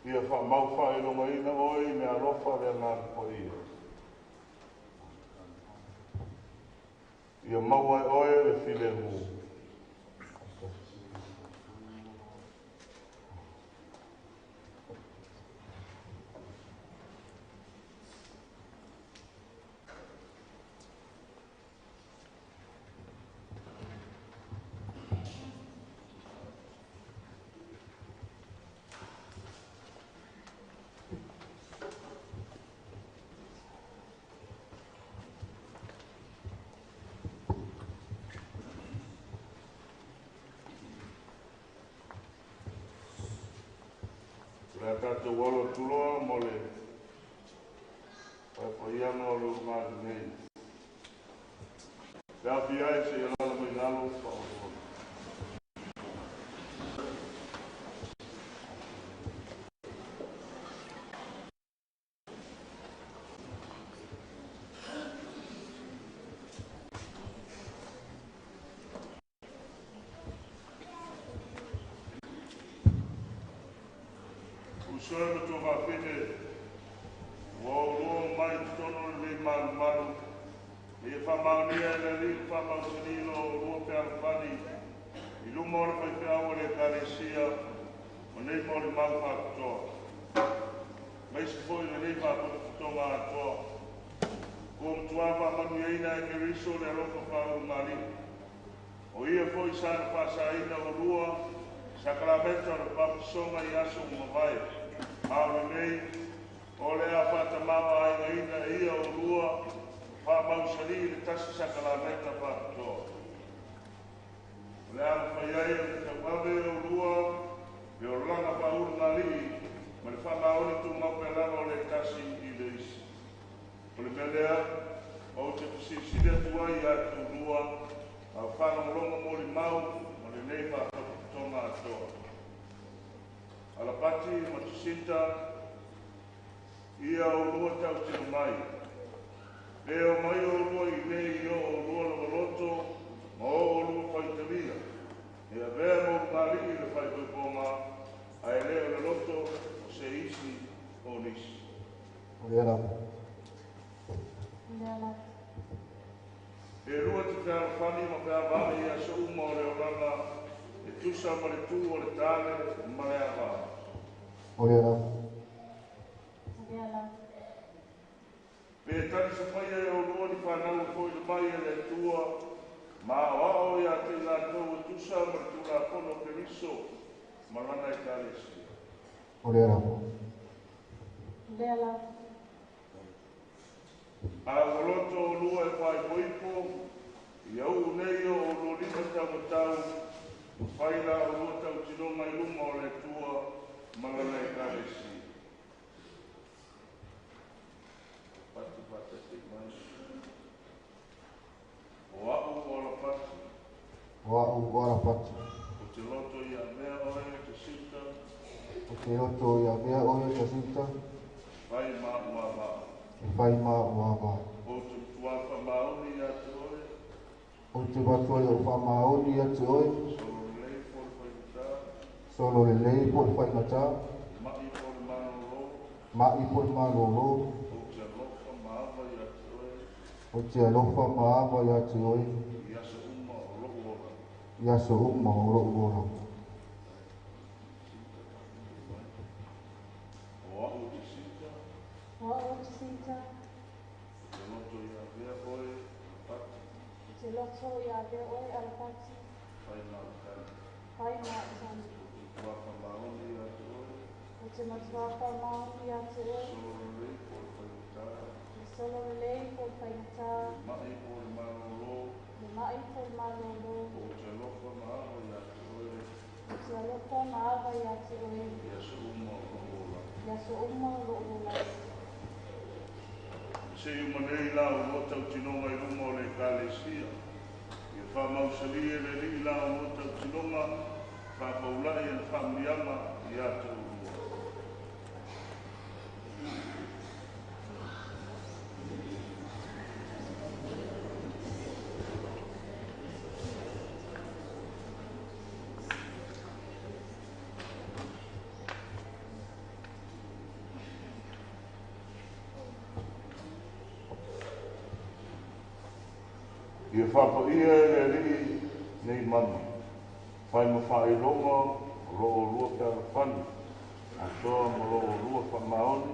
ia faamau faailogaina oe i meaalofa le Agaga Paia. Ia maua e oe le filemu. Le a tatou alo atu loa mo le paepaeiaga o le ulugalii nei. Le afia ai seia alaala mai lalo faamolemole. Uso e ma tuafafine, ua oulua omai i totonu o lenei malumalu, ina ia faamaonia e le Alii ma faamausali lo oulua fealofani i luma o le faifeau o le Ekalesia ma nei molimau faapitoa. Aemaise foi lenei faapotopotoga atoa. Ua matua faamanuiaina e Keriso le alofa faaulugalii. O ia foi sa na faasaina oulua sakalameta o le papatisoga i aso ua mavae. A o lenei, o le a faatamaoaigaina e ia oulua faamausali i le tasi sakalameta faapitoa. O le a mafai ai ona tauave e oulua le olaga faaulugalii ma le faamaoni tumau pea lava o le tasi i le isi. O le mea lea, ou te fesilisili atu ai ia te oulua, a o faalogologo molimau ma lenei faapotopotoga atoa. Alapati ma Jacinta, ia oulua tautino mai. Pe omai oulua iinei i o oulua lava loto ma o oulua faitalia. E avea ma ulugalii le faaipoipoga, ae le o le loto o se isi o nisi. O lea lava. O lea lava. Pe lua te fealofani ma feavaai i aso uma o le olaga e tusa ma le tu o le tane ma le ava. O lea lava. O lea lava. Pe talisapaia e oulua ni fanau e fo'ina mai e le Atua ma aoao ia te i latou e tusa ma le tulafono o Keriso ma lana Ekalesia. O lea lava. O lea lava. A ua loto oulua e faaipoipo, ia uu nei o oulua lima taumatau, ma fai la oulua tautinoga i luma o le Atua ma lana Ekalesia. Pati faatasi mai. O a'u o Alapati. O a'u o Alapati. Ou te loto ia avea oe Jacinta. Ou te loto ia avea oe Jacinta. Fai ma a'u avā. E fai ma a'u avā. Ou te matua faamaoni ia te oe. Ou te matua i ou faamaoni ia te oe. Solo lelei po o le faigata. Solo lelei po o le faigata. Ma'i po o le malolo. Ma'i po o le malolo. Ou te alofa ma ava ia te oe. Ou te alofa ma ava ia te oe. I aso uma o lo'u ola. I aso uma o lo'u ola. O a'u Jacinta. O a'u Jacinta. Ou te loto ia avea oe Alapati. Ou te loto ia avea oe Alapati. Fai ma a'u tane. Fai ma a'u tane. Ou te matua faamaoni ia te oe. Ou te matua faamaoni ia te oe. Solo lelei po o le faigata. Le solo lelei po o le faigata. Le ma'i po o le malolo. Le ma'i po o le malolo. Ou te alofa ma ava ia te oe. Ou te alofa ma ava ia te oe. I aso uma o lo'u ola. I aso uma o lo'u ola. Se i uma nei la oulua tautinoga i luma o le Ekalesia. Ia faamausali e le Alii la oulua tautinoga, faapaula'i ana faamanuiaga ia te oulua. Ia faapaia e le Alii nei mana, fai ma faailoga o lo oulua fealofani, atoa ma lo oulua faamaoni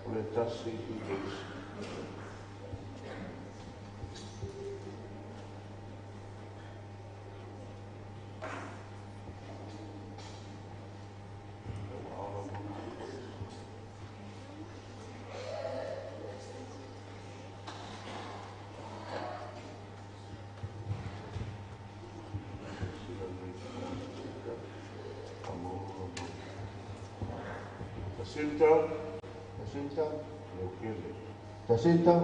o le tasi i le isi. Jacinta. Jacinta. Leukele. Jacinta.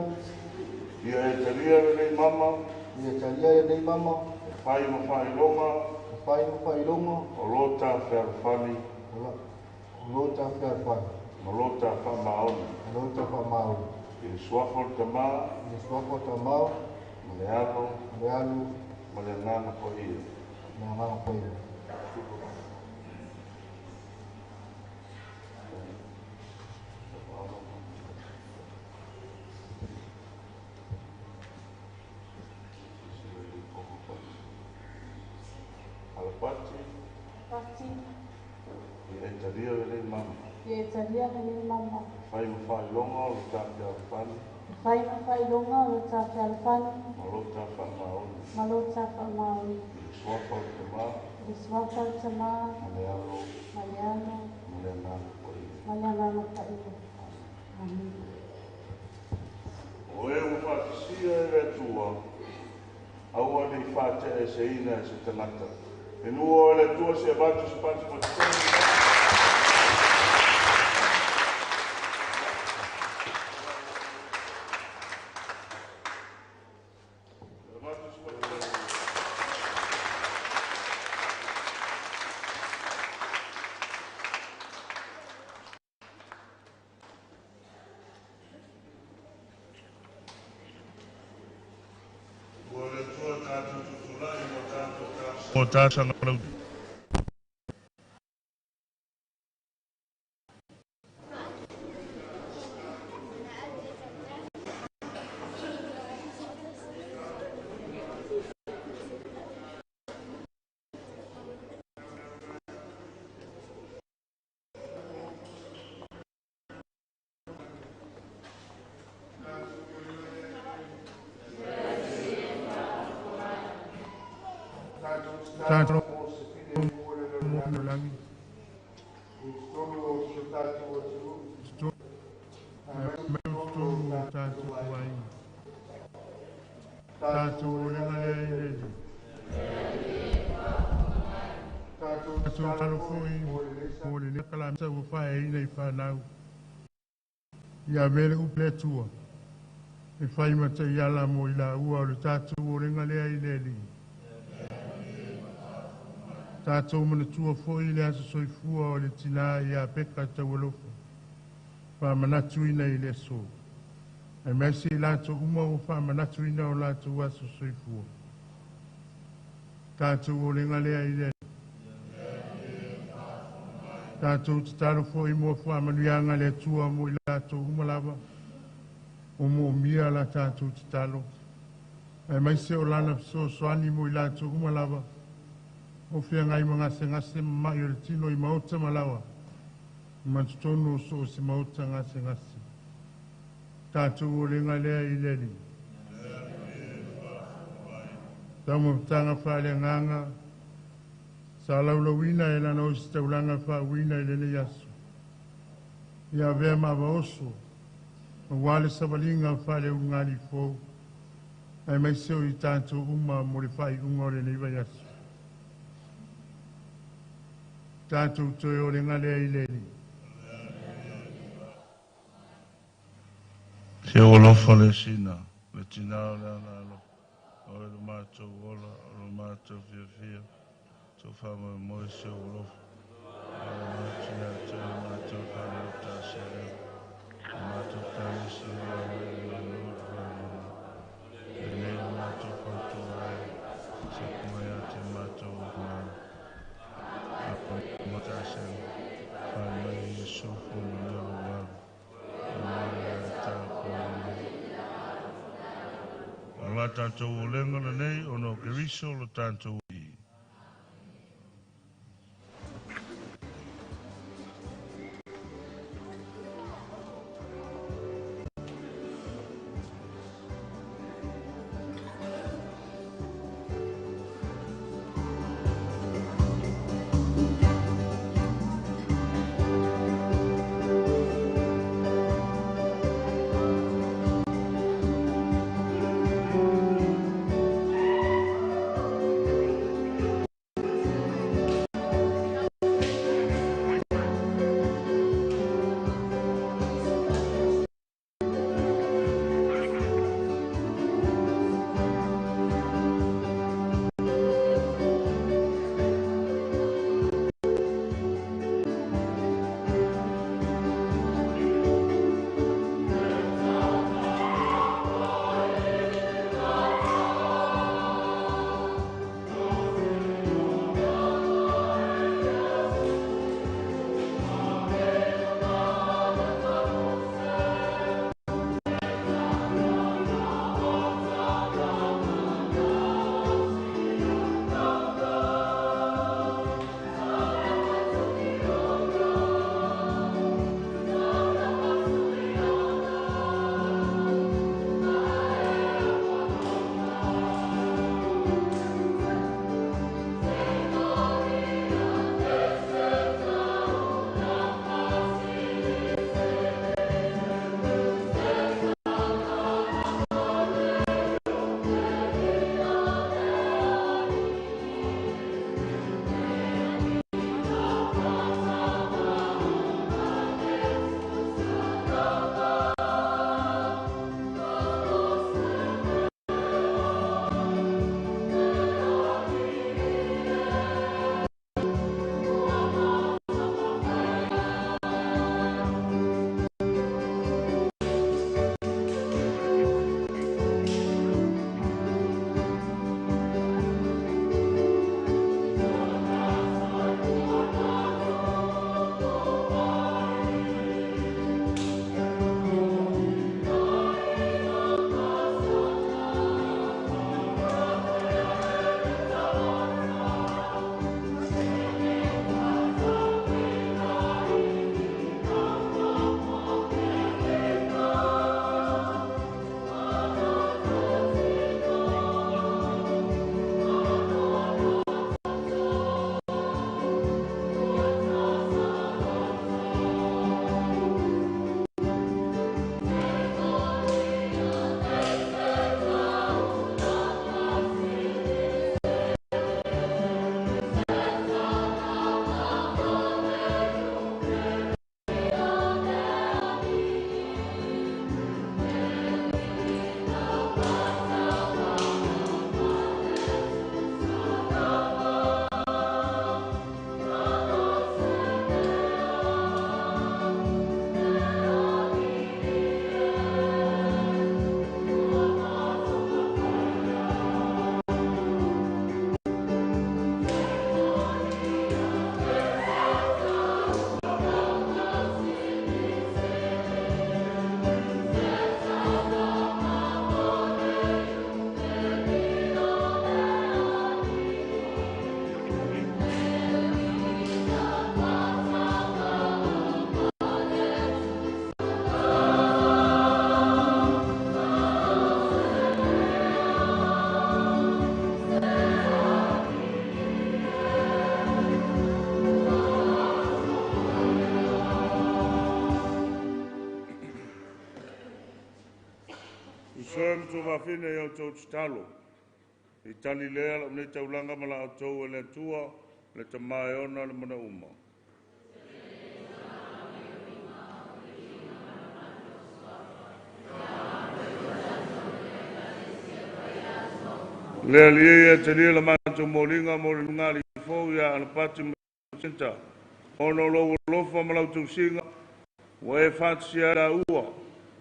Ia e talia lenei mama. Ia talia lenei mama. E fai ma faailoga. E fai ma faailoga. O lo ta fealofani. O lo ta fealofani. Ma lo ta faamaoni. Ma lo ta faamaoni. I le suafa o le Tamā. I le suafa o le Tamā. Ma le Alo. Ma le Alo. Ma le Agaga Paia. Ma le Agaga Paia. Alapati. Pati. Ia e talia lenei mama. Ia e talia lenei mama. E fai ma faailoga o le ta fealofani. E fai ma faailoga o le ta fealofani. Ma lo ta faamaoni. Ma lo ta faamaoni. I le suafa o le Tamā. I le suafa o le Tamā. Ma le Alo. Ma le Alo. Ma le Agaga Paia. Ma le Agaga Paia. Amen. O e ua faatasia e le Atua, aua nei faateaeseina e se tagata. E nua o le Atua se avatu se pati patitonu. O tātou ngalaudi. Tātou mo langi. Tātou ai. Tātou o lenga lea i le. Tātou talo foi mo le kala msa ua faeaina i whanau. Ia mele upu le Atua. E whai mata i ala mo i la ua o le tātou o lenga lea i le li. Tātou manatua foi le aso soifua o le tina ia peka taualofa. Whamanatuina i le aso. Ai mai se i lātou uma o whamanatuina o lātou aso soifua. Tātou o lenga lea i le. Tātou te talo foi mo whamanuianga le Atua mo i lātou uma lava. O mo mia la tātou te talo. Ai mai se o lana fesoasoani mo i lātou uma lava. O whia ngai mga se ngase mai o le tino i maota malawa. Matutonu o so o se maota ngase ngase. Tātou o lenga lea i leli. Tau mapatanga whaale nganga. Sa laulauina e lana o se taulanga whaawina i lele yaso. Ia vea maava oso. Ma wale sawalinga whaale ungali fō. Ai mai seo i tātou uma mo le whai unga o le neiva yaso. Tātou toe o le ngalea i leli. Se o lofa le sina, le tina o le ala alo, o le mātou ola, o le mātou fiafia, tō whamoe moe se o lofa, o le mātou ia te o mātou whare o tā se reo, o mātou tānisi o le le le le le le le mātou whautua ai, se kumai a te mātou o ngā. O la tātou o lenga le nei, o no keriso le tātou i. Usoe ma tuafafine i outou tatalo. I tali lea lau nei taulaga ma la outou e le Atua, le Tama e ona le mana uma. Le Alii e talia la matou moliga mo le lugali fou ia Alapati ma Senta. Ona o lou alofa ma lau tausiga, ua e faatasia ai laua,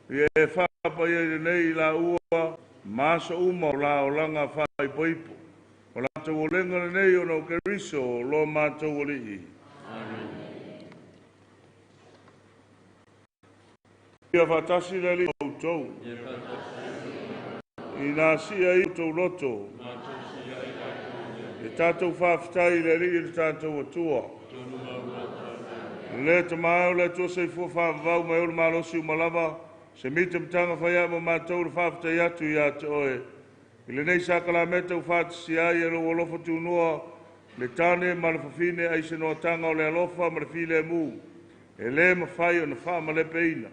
ia e faapaia i lenei i laua ma aso uma o la olaga faaipoipo. O latou olega lenei ona o Keriso o lo matou Alii. Ia faatasi le Alii ma outou. Ina sia i outou loto. E tatou faafetai i le Alii le tatou Atua. Le tama o le Atua soifua faavavau mai o le malosi uma lava, se mita mataga fai ma matou le faafetai atu ia te oe. I lenei sakalameta ua faatasia ai e lou alofa tunoa le tane ma le fafine ai se noataga o le alofa ma le filemu, e le mafai ona faamalepeina.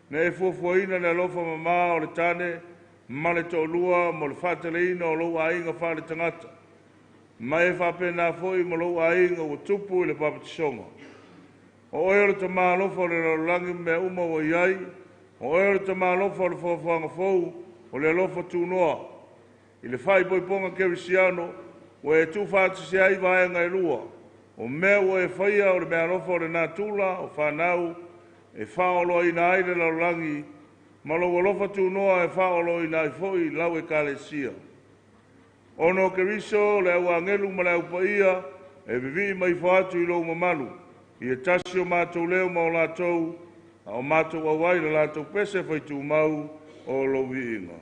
Na e fuafuaina le alofa mamā o le tane ma le toalua mo le faataleina o lou aiga faale-tagata. Ma e faapena foi ma lou aiga ua tupu i le papatisoga. O oe o le tama alofa o le lalolagi ma mea uma ua i ai, o oe o le tama alofa o le foafoaga fou o le alofa tunoa. I le faaipoipoga kerisiano, ua e tuufaatasia ai vaega e lua, o mea ua e faia o le meaalofa o le natura o fanau e faaoloaina ai le lalolagi, ma lou alofa tunoa e faaoloaina ai foi lau ekalesia. Ona o Keriso le au agelu ma le au paia e vivii mai ifo atu i lou mamalu, ia tasi o matou leo ma o latou, a o matou auai le latou pese faitumau o lou viiga.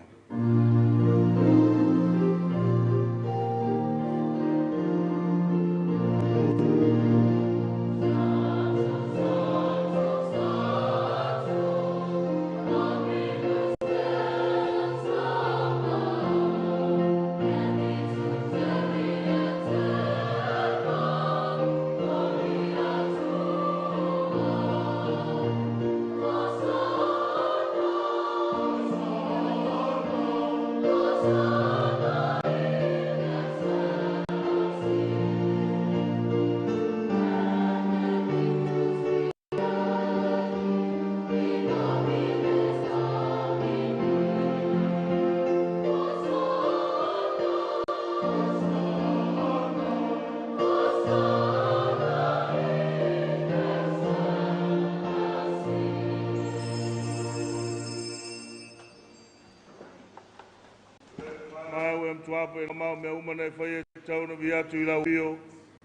Tuapo e mau mea uma nei fai e tau na viatu i lau fio.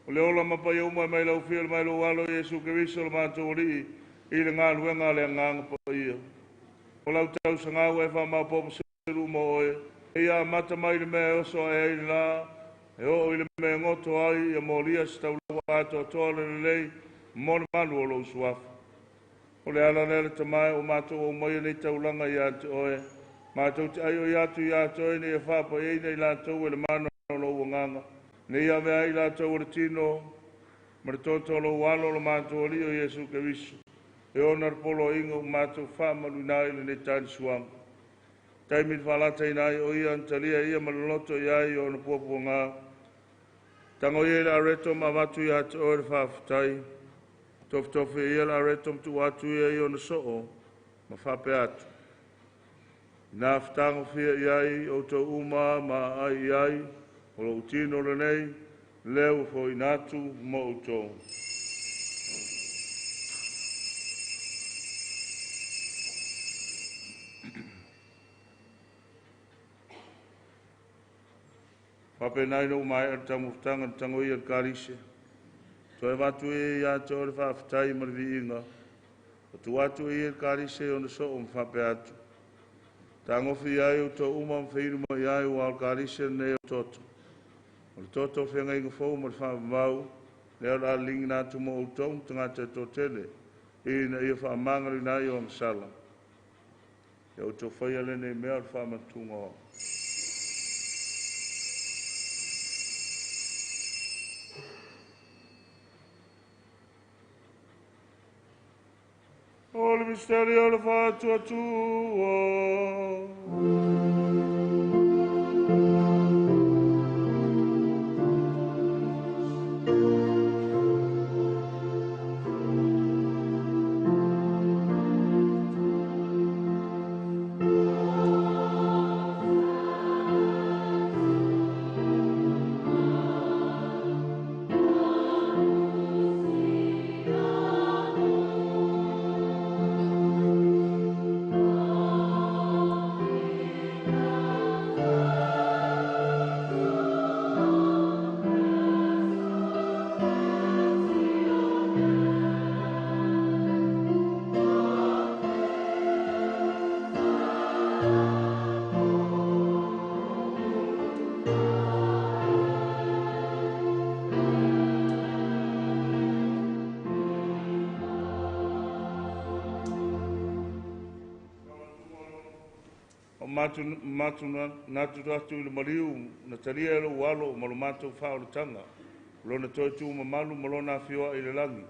O le ola mapai uma mai lau fio mai lou alo Iesu Keriso le matou Alii i le galuega a le agaga paia. O lau tausaga ua e faamaopoopo selu uma oe. Ia amata mai le mea e oso ae ai le la, e oo i le mea e goto ai, ia molia se taulaga atoatoa le lelei mo le malu o lou suafa. O le ala lea le tama e o matou au mai nei taulaga ia te oe. Matou te ai o ia atu ia te oe nei e faapaiaina i latou e le mana o lou agaga. Nei ave ai latou o le tino ma le toto o lou alo o le matou Alii o Iesu Keriso. E ona le poloaiga o matou faamaluina ai lenei tani suaga. Taimi le faalataina ai o ia na talia ia ma le loto i ai o ona puapuaga. Tago ia i le areto ma avatu ia te oe le faafetai. Tofitofi ia le areto ma tuu atu ia i ona soo ma faapea atu. Ina fetagofia i ai outou uma ma aai i ai, o lou tino lenei, lea ua foina atu mo outou. Faapena ina ua maea le taumafataga na tago ia le kalise. Toe avatu ia ia te oe le faafetai ma le viiga. O tuu atu ia le kalise i ona soo ma faapea atu. Tagofi ai outou uma ma feinu mai ai ua o le kalise lenei o toto. O le toto o feagaiga fou ma le faavavau, lea o le a liligiina atu mo outou ma tagata e toatele, ina ia faamagaloina ai o agasala. Ia outou faia lenei mea o le faamanatuga o au. O le misteri o le faatuatua. Matu natu atu i le maliu na talia e lou alo ma lo matou faaolataga lona toe tumamalu ma lona afioa'i i le lagi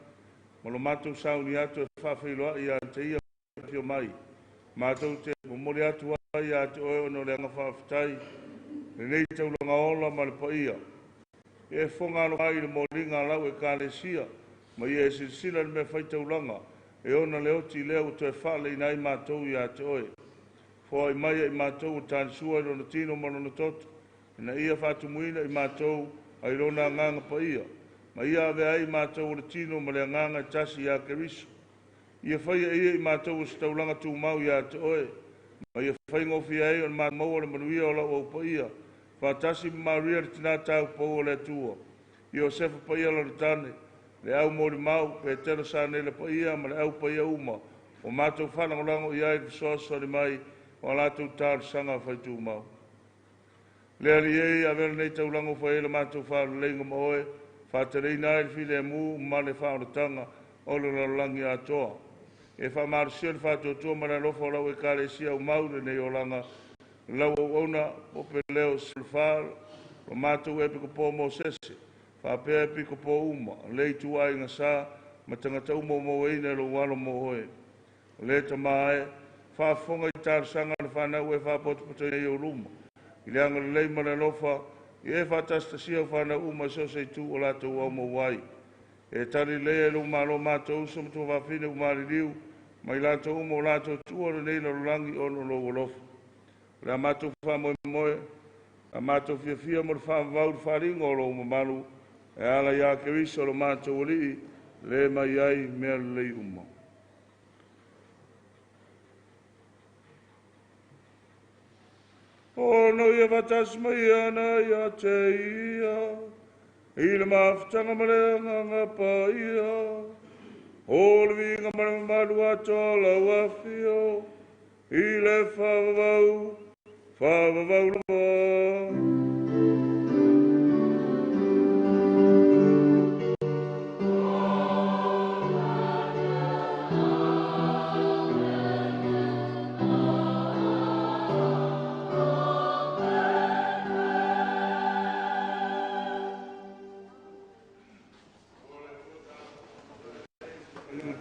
ma lo matou sauni atu e faafeiloa'i ia te ia afio mai matou te momoli atu ai ia te oe ona o le aga faafetai lenei taulaga ola ma le paia e fofoga alofa i le moliga a lau Ekalesia ma ia e silasila i le mea faitaulaga e ona le oti lea ua toe faaleina ai matou ia te oe. Foai mai ai matou o talisua i lona tino ma lona toto, ina ia faatumuina i matou ai lona agaga paia, ma ia avea ai matou o le tino ma le agaga e tasi ia Keriso. Ia faia ia i matou o se taulaga tumau ia te oe, ma ia faigofie ai o le maua le manuia o lau aupaia, faatasi ma Maria le tina taupou o le Atua, Iosefa paia lona tane, le au molimau, Petero Sanela paia ma le au paia uma, o matou faalagolago i ai le fesoasoani mai o a latou talosaga faitumau. Le Alii e avea lenei taulaga ua fai ai le matou faaleleiga ma oe, faateleina ai le filemu ma le faaolataga o le lalolagi atoa. E faamalosia le faatuatua ma le alofa o lau Ekalesia aumau i lenei olaga, lau auauna Pope Leo XIV, lo matou Epikopo Mosese, faapea epikopo uma, le ituaiga sa ma tagata uma ua mauaina e lou alo mo oe. O le tama e faafofoga i talosaga a le fanau e faapotopotoina i ou luma, i le agalelei ma le alofa, ia e faatasitasia o fanau uma i so o se itu o latou aumau ai. E tali lelei ai lou malo matou uso ma tuafafine ua maliliu, ma i latou uma o latou tuua lenei lalolagi ona o lou alofa. O le a matou faamoemoe, a matou fiafia mo le faavavau i le faaaliga o lou mamalu, e ala ia Keriso lo matou Alii, le mai ai mea lelei uma. Ono ia faatasi mai ana ia te ia, i le mafutaga ma le agaga paia, o le viiga ma le mamalu atoa lau afio, i le faavavau, faavavau lava.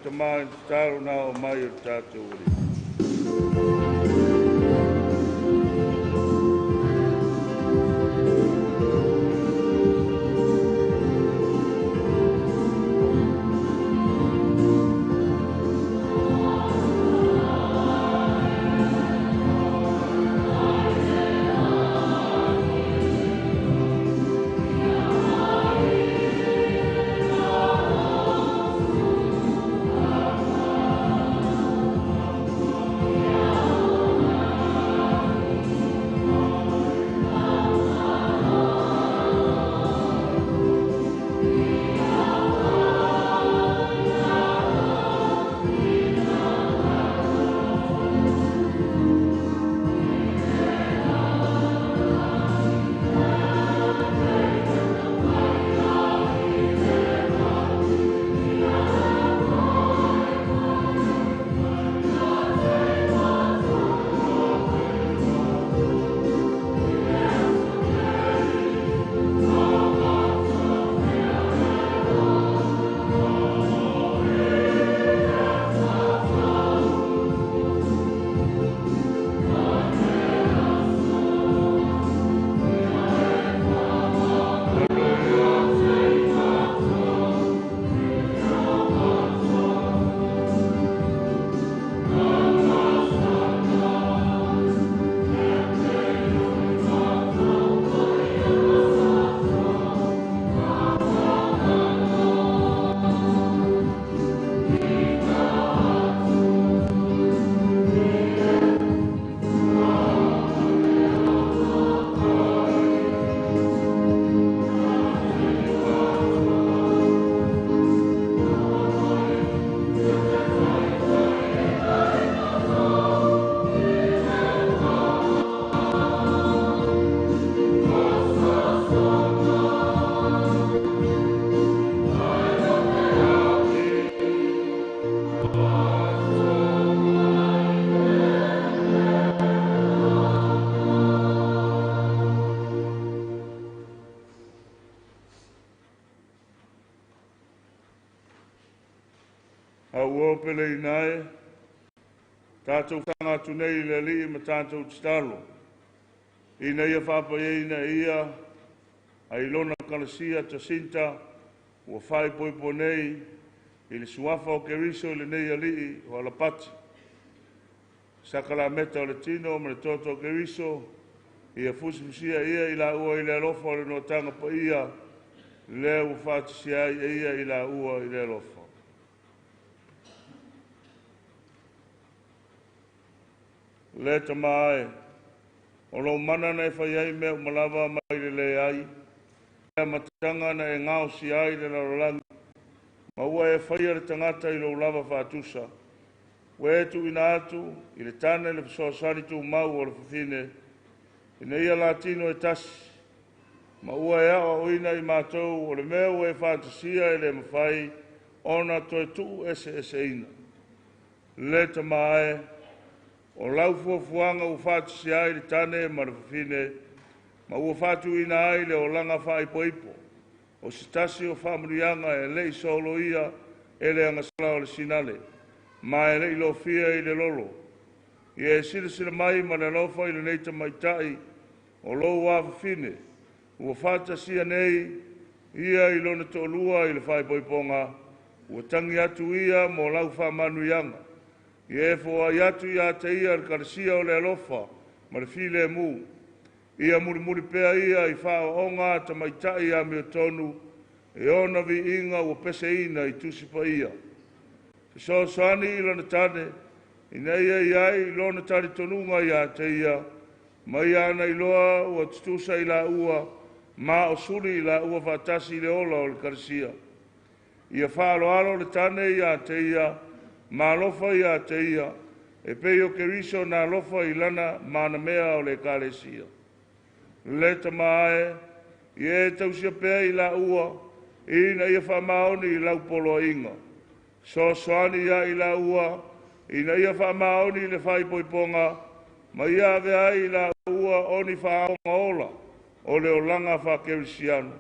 Tama i tatalo na o mai o le tatou Alii. Tatou taga atu nei i le Alii ma tatou tatalo, ina ia faapaiaina ia ai lona kalasia Tasinta ua faaipoipo nei i le suafa o Keriso i lenei alii o Alapati. Sakalameta o le tino ma le toto o Keriso, ia fusifusia ia i laua i le alofa o le noataga paia, lea ua faatasia ai e ia i laua i le alofa. Le tama e, o lou mana na e fai ai mea uma lava mai le leai, le amataga na e gaosia ai le lalolagi, ma ua e faia le tagata i lou lava faatusa, ua e tuuina atu i le tane le fesoasoani tumau o le fafine, ina ia latino e tasi, ma ua e aoaoina i matou o le mea ua e faatasia e le mafai ona toe tuu eseeseina. Le tama e, o lau fuafuaga ua faatasia ai le tane ma le fafine, ma ua faatuina ai le olaga faaipoipo, o se tasi o faamanuiaga e le i soloia e le agasala o le sinale, ma e le i lofia i le lolo. Ia e silasila mai ma le alofa i lenei tamaitai o lou afafine, ua faatasia nei ia i lona toalua i le faaipoipoga, ua tagi atu ia mo lau faamanuiaga. Ia e foai atu ia te ia le kalasia o le alofa ma le filemu. Ia mulimuli pea ia i faaoaoga a tamaitai amiotonu e ona viiga ua peseina i tusi paia. Fesoasoani i lona tane, ina ia iai lona talitonuga ia te ia, ma ia ana iloa ua tutusa i laua, ma o suli i laua faatasi i le ola o le kalasia. Ia faaaloalo le tane ia te ia, ma alofa ia te ia, e pei o Keriso na alofa i lana manamea o le ekalesia. Le tama e, ia e tausia pea i laua, ina ia faamaoni i lau poloaiga. Soasoani ia i laua, ina ia faamaoni i le faaipoipoga, ma ia ave ai i laua o ni faaoga ola o le olaga faakerisiano.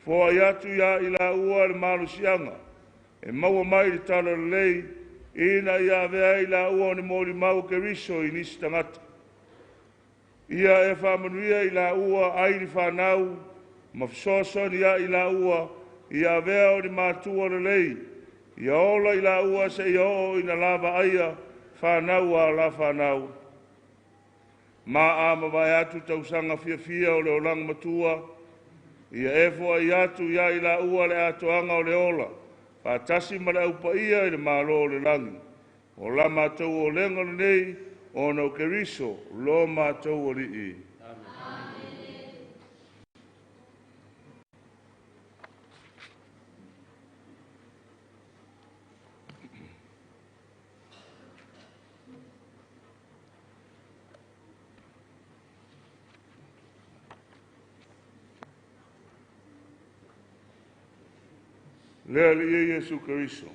Foai atu ia i laua le malosiaga, e maua mai le tala lelei, ina ia ave ai i laua o ni molimau o Keriso i nisi tagata. Ia e faamanuia i laua ai ni whanau, ma fesoasoani ia i laua, ia avea o ni matua lelei, ia ola i laua se ia oo ina lava aia whanau a la whanau. Ma a mavae atu tausaga fiafia o le olaga matua, ia e foai atu ia i laua le atoaga o le ola, faatasi ma le aupaia i le malo o le lagi. O la matou olega lenei, ona o Keriso, lo matou alii. Le alii e Iesu Keriso,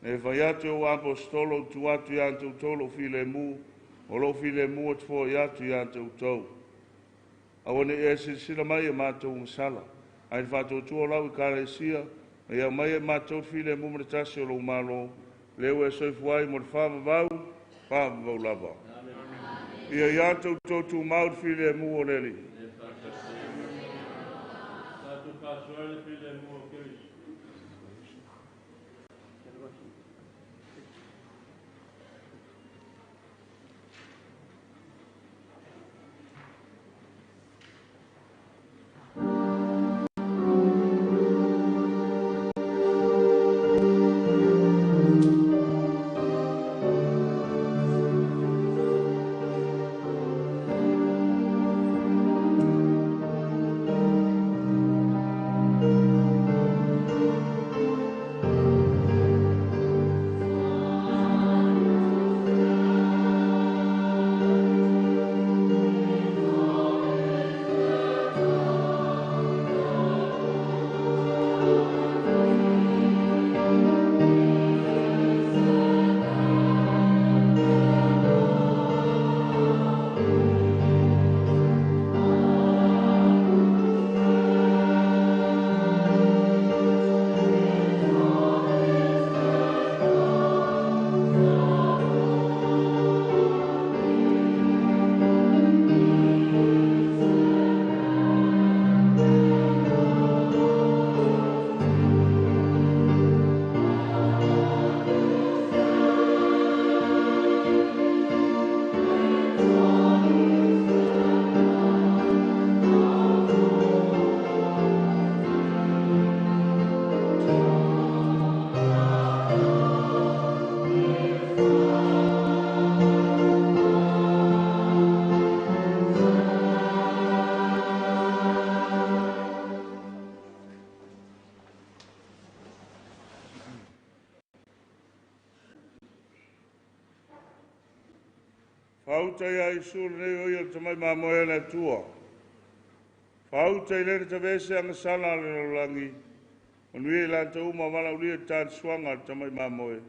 e fai atu e o apostolo o tu atu ia te outou lou filemu, o lou filemu e te foai atu ia te outou. Aua ne i e silasila mai e matou masala, ai le faatuatua o lau ekalesia, ma ia mai e matou le filemu ma le tasi o lou malo, le ua e soifua ai mo le faavavau, faavavau lava. Ia ia te outou tumau le filemu o le Alii. Tatou faasoa le filemu o Keriso. Thank Fauta ia Iesu lenei o ia le tamai mamoe a le Atua. Fauta i le na tavese agasala a le lalolagi, manuia i latou uma valaaulia i le talisuaga a le tamai mamoe.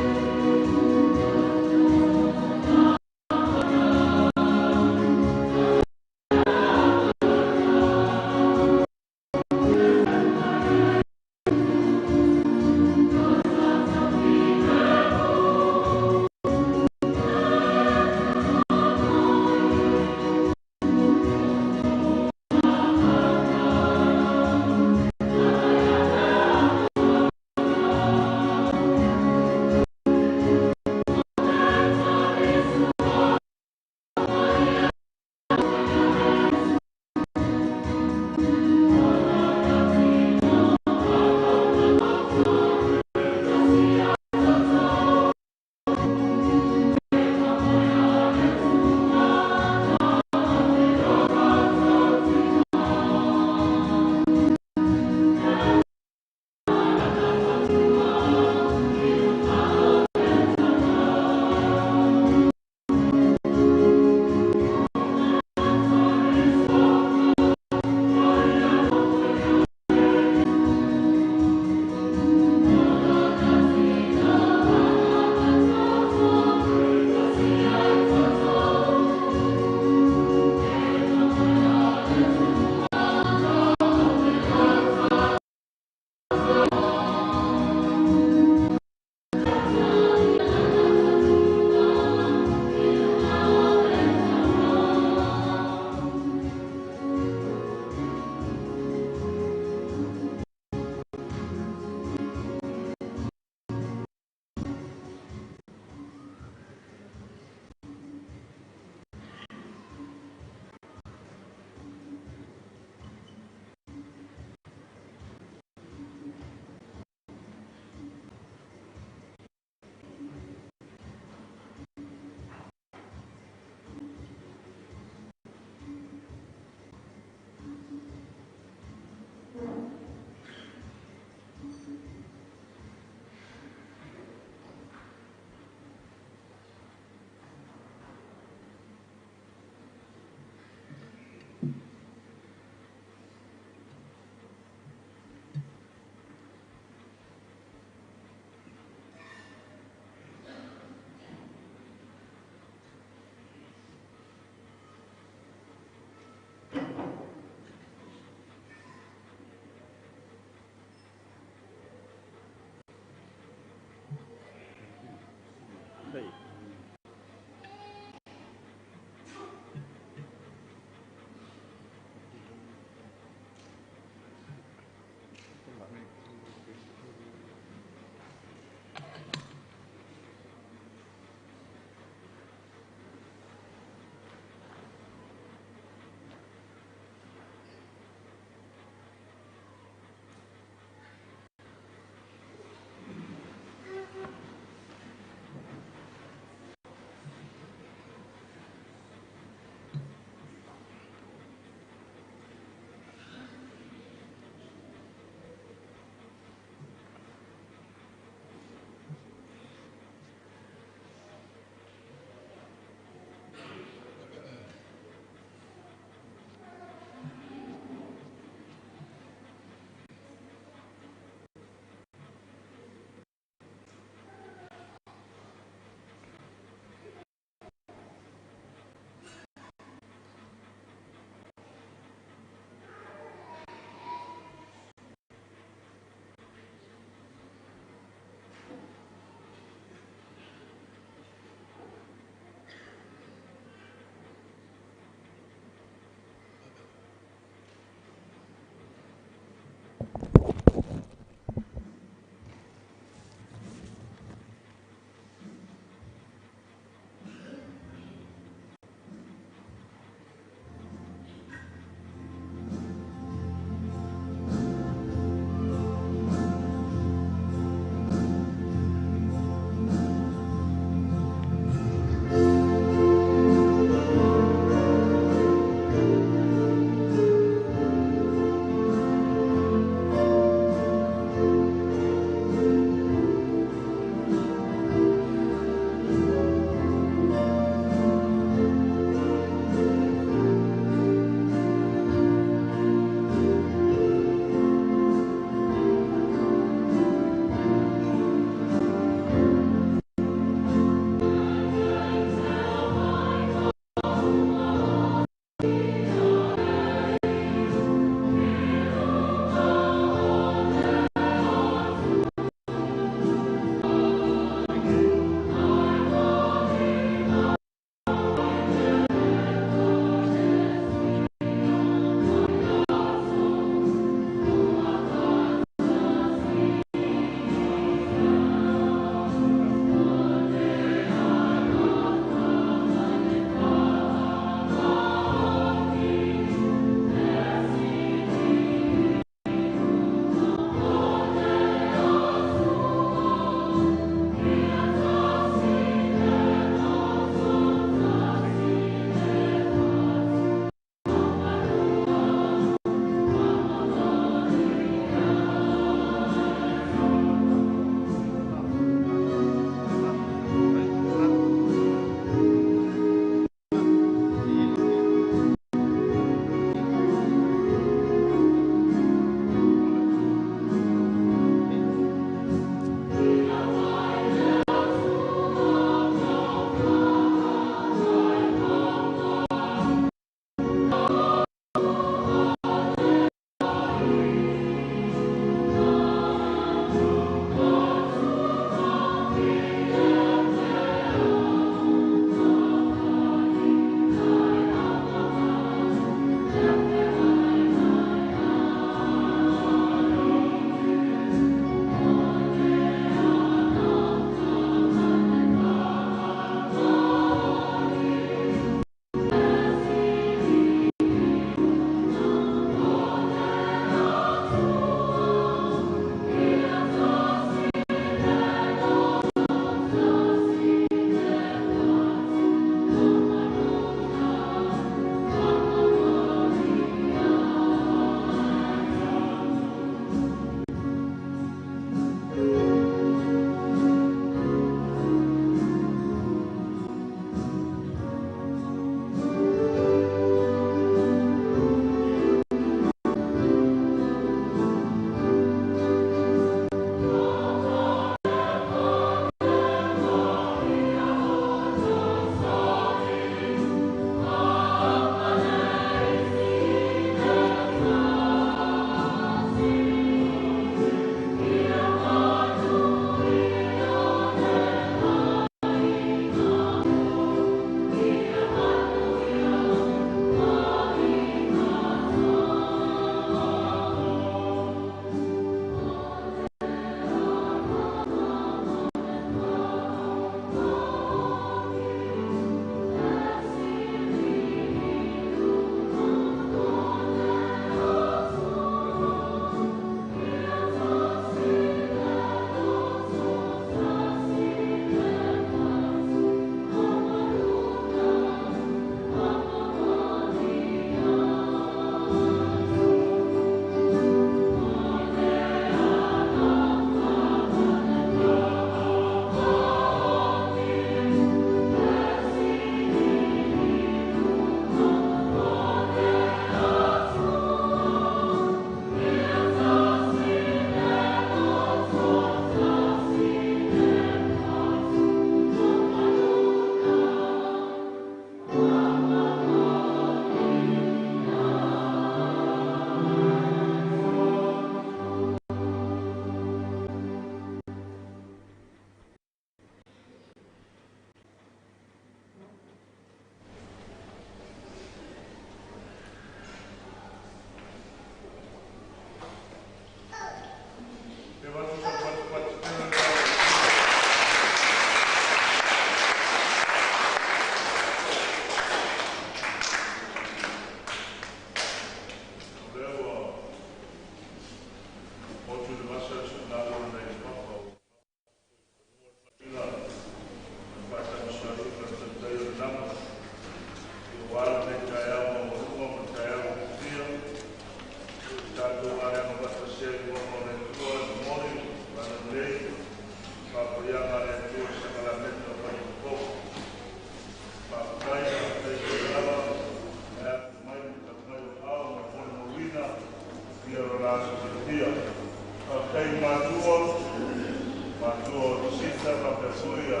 matua o Sita faapea foi ia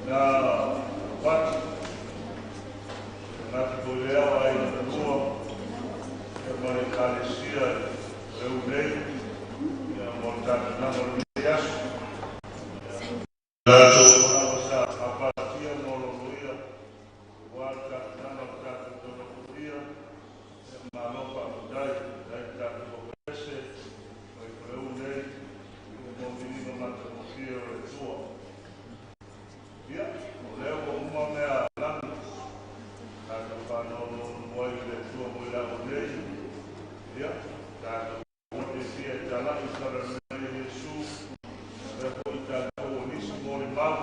na Pati, tagata foi lea o aiga talua, ia ma le Ekalesia i Faleu nei, ia mo le tapenaga o lenei aso. Latou lava sa apatia ma olooloia aua le tapenaga o le tatou Taulafotia, ia malo faafetai i le tatou Paopese mai Faleu nei mo viiga matagofie o le Atua. Ia, o lea ua uma mea lagi, tatou faanonomanu ai i le Atua mo i laua nei, ia, tatou fiafia e talai i tala lelei a Iesu, avea foi i tatou o nisi molimau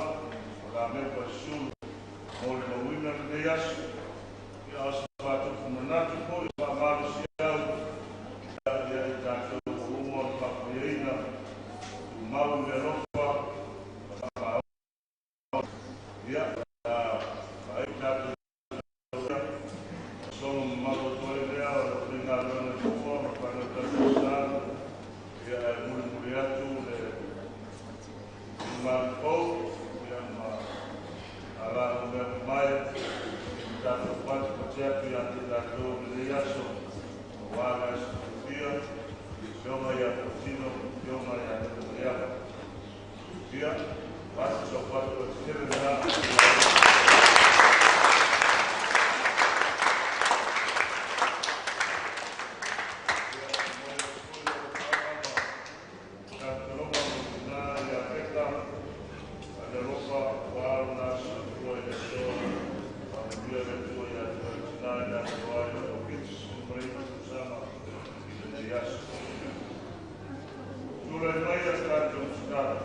o la mepa sulu molimauina lenei aso. Ia, o se faatupu manatu foi o faamalosiau ia i tatou ua uma ona faafaiaina, tumau i le alofa ma faamaoni. Ia, vaai tatou solo mamalu atu ai lea o le aufaigaluega i tua ma fanau tatou sa, ia e mulimuli atu le malu fou, ia ma ala o mea mamae i tatou patipati atu ia te tatou lenei aso aua le aso fiafia, Afioga ia Patino, Afioga ia Maiava. Ia, pasi sau patipati tele lena. Tulai mai a tatou tatalo.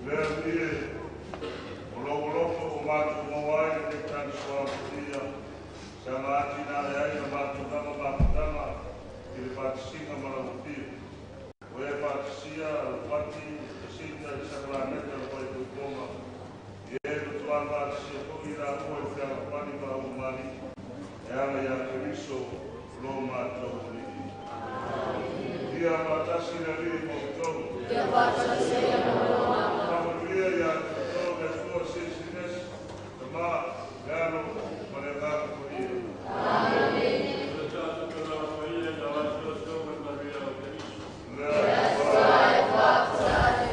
Le Alii e, o lou alofa ua matou maua ai lenei talisoa saga atinae ai la matou nama mafutaga i le faatasiga ma lau afio. O e faatasia Alopati Tasita i sakalameta o le faaipoipoga, ia e matuā faatasia foi i laua i fealofani ma aumali e ala ia Keriso lo matou Alii. Ia faatasi le Alii ma outou. Ia faatasi ai ma lou agaga. Faamanuia ia te outou le Atua Silisili Ese, Tama, le Alo ma le Agaga Paia. Amene. O le tatou taualaga paia i lau asuasua ma le manuia o Keriso. Le Atua e faafetai.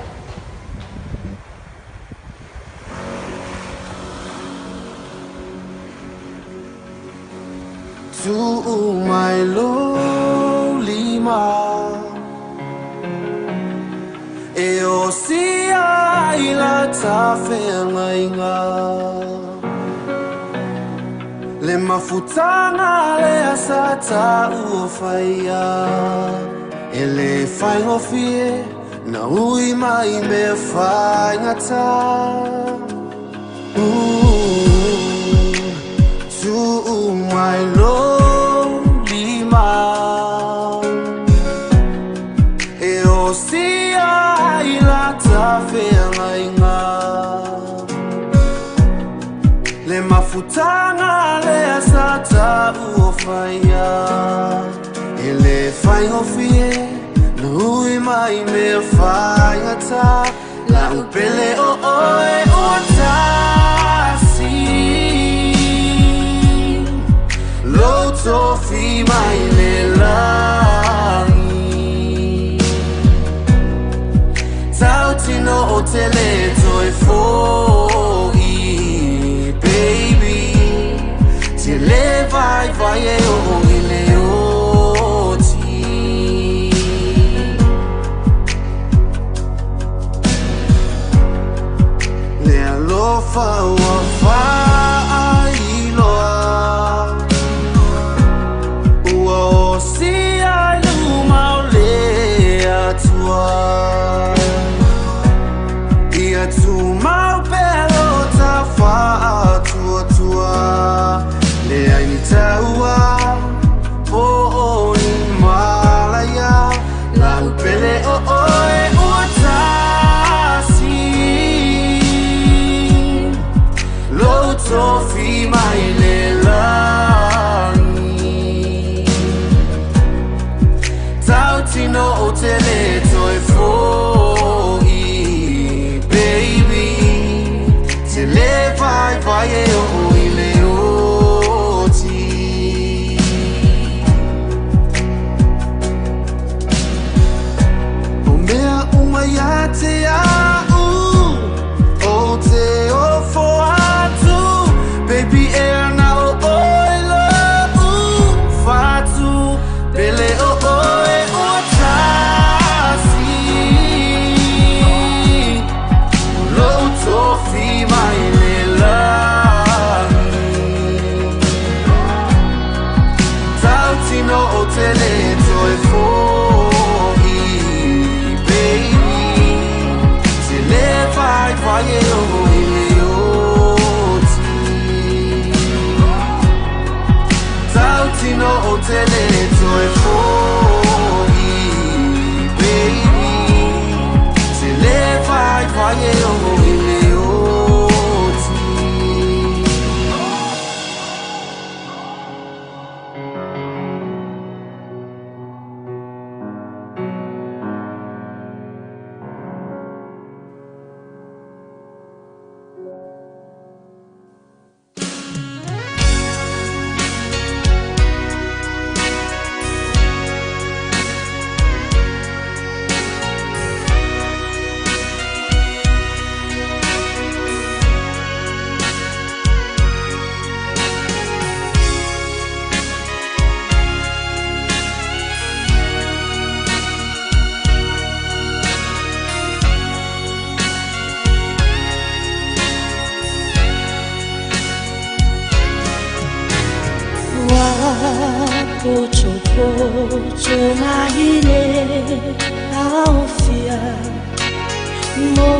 Tuu mai lou lima e osi ai la tafeagaiga le mafutaga lea sa taua faia e le faigofie na ui mai mea faigata. Tuu mai lou lima e osi ai la tafeagaiga le mafutaga lea sa taua faia e le faigofie na ui mai mea faigata. La upele o oe ua tasi lou tofi mai le lagi tautino o te le toe fo'i baby te le vaivai e oo i le oti. Le alofa ua faailoa ua osia i luma o le Atua ia tumau pea lo tofi mai le lagi. Tautino o te le toe fo'i, baby. Te le vai vai e o i le oti. O mea uma ia te au, o te ofo atu. Baby e ana o oe lo'u fatu. Pele o oe ua tasi. Lo'u tofi mai le lagi. Tautino o te le toe fo'i, baby. Te le vai vai e o i le oti. Tautino o te le toe fo'i, baby. Te le vai vai e o i le oti. Ua poto mai le aofia mo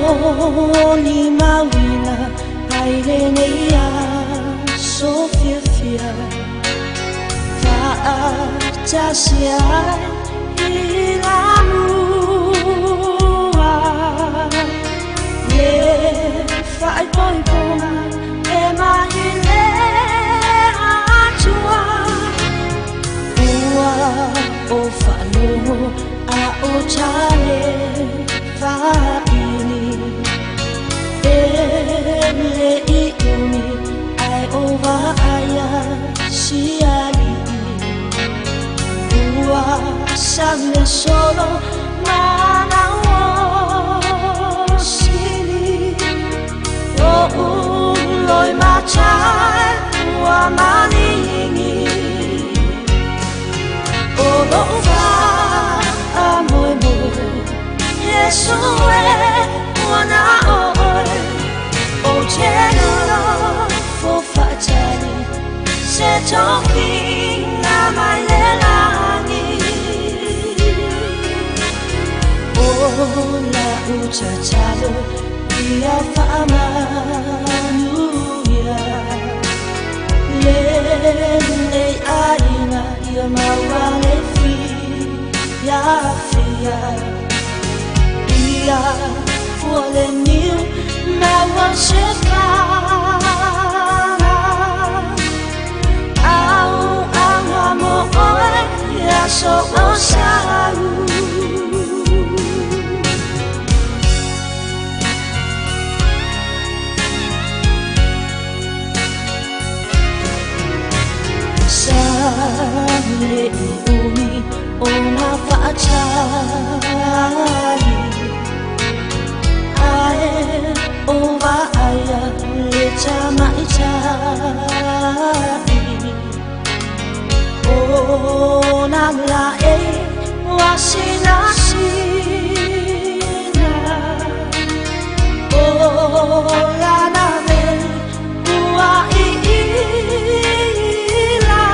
ni mauina ai lenei aso fiafia faatasi ai i lamua le faaipoipoga e mai le Atua ua o faalogo a o tale faili e le i umi ai o vaaia sialii ua same solo mana o sili o uloi matai ua maningi o lo'u faamoemoe Iesu e ua na oe o te nofo faatali se tofiga mai le lagi o la'u tatalo ia faamanuia lenei aiga ia maua le fiafia ia fua le niu maua se fana au auga mo oe ia so o sau. Sa le i umi ona faatali ae o vaaia le tamaitai ona laei ua sinasina o lana velu ua iila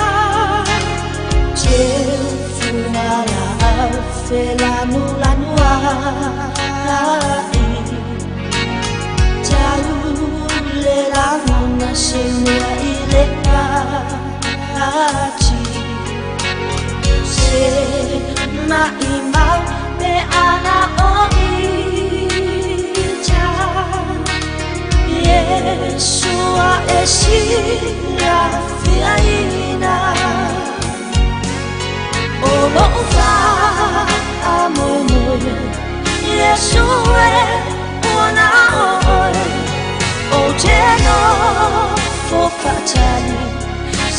teufuga laau felanulanuai tau le lagona seua i le ati se maimau pe ana o ita Yesua e silafiaina. O lo'u fa'amoemoe Iesu e ua na o'oe, ou te nofo fa'atali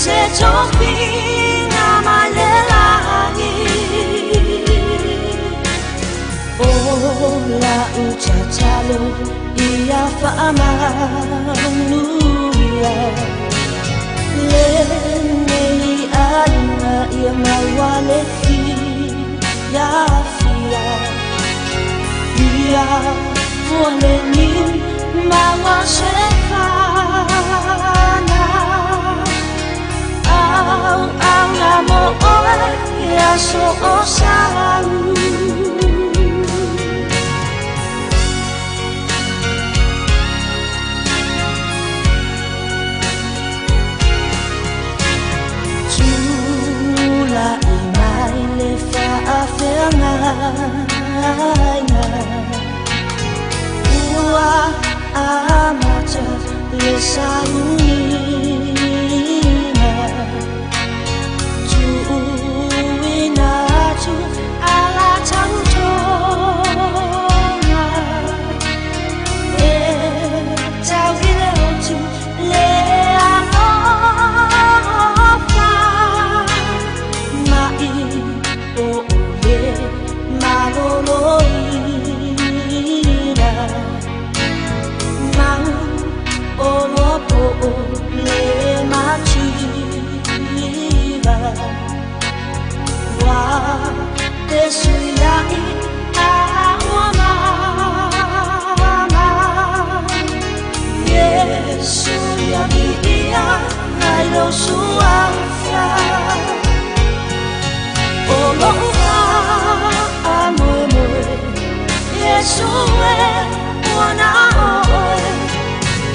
se tofiga mai le lagi. O la'u tatalo ia fa'amanuia lenei aiga, ia maua le fiafia, ia fua le niu maua se fana. Au au na mo oe ia so o sau. Tula'i mai le fa'afeagaiga, ua amata le sauniga. Tu'uina atu ala tautoga, e tau i le otu le alofa, ma'i o le maloloina. Mau o loa po'o le mativa, ua te suia'i a ua mama. Iesu ia vi'ia nai lou suafa. O lo'u fa'amoemoe Iesu e ua na o'oe,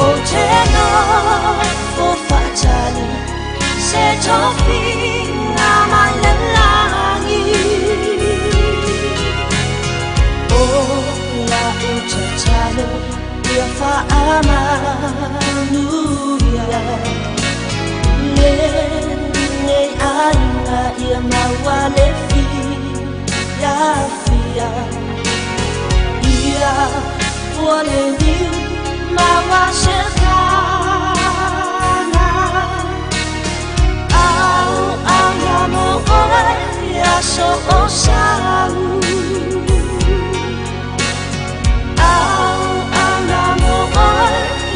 ou te nofo fa'atali se tofiga mai le lagi. O la'u tatalo ia fa'amanuia lenei aiga, ia maua le fiafia, ia fua le niu maua se fana. Au au na mo oe ia so o sau. Au au na mo oe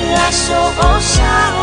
ia so o sau.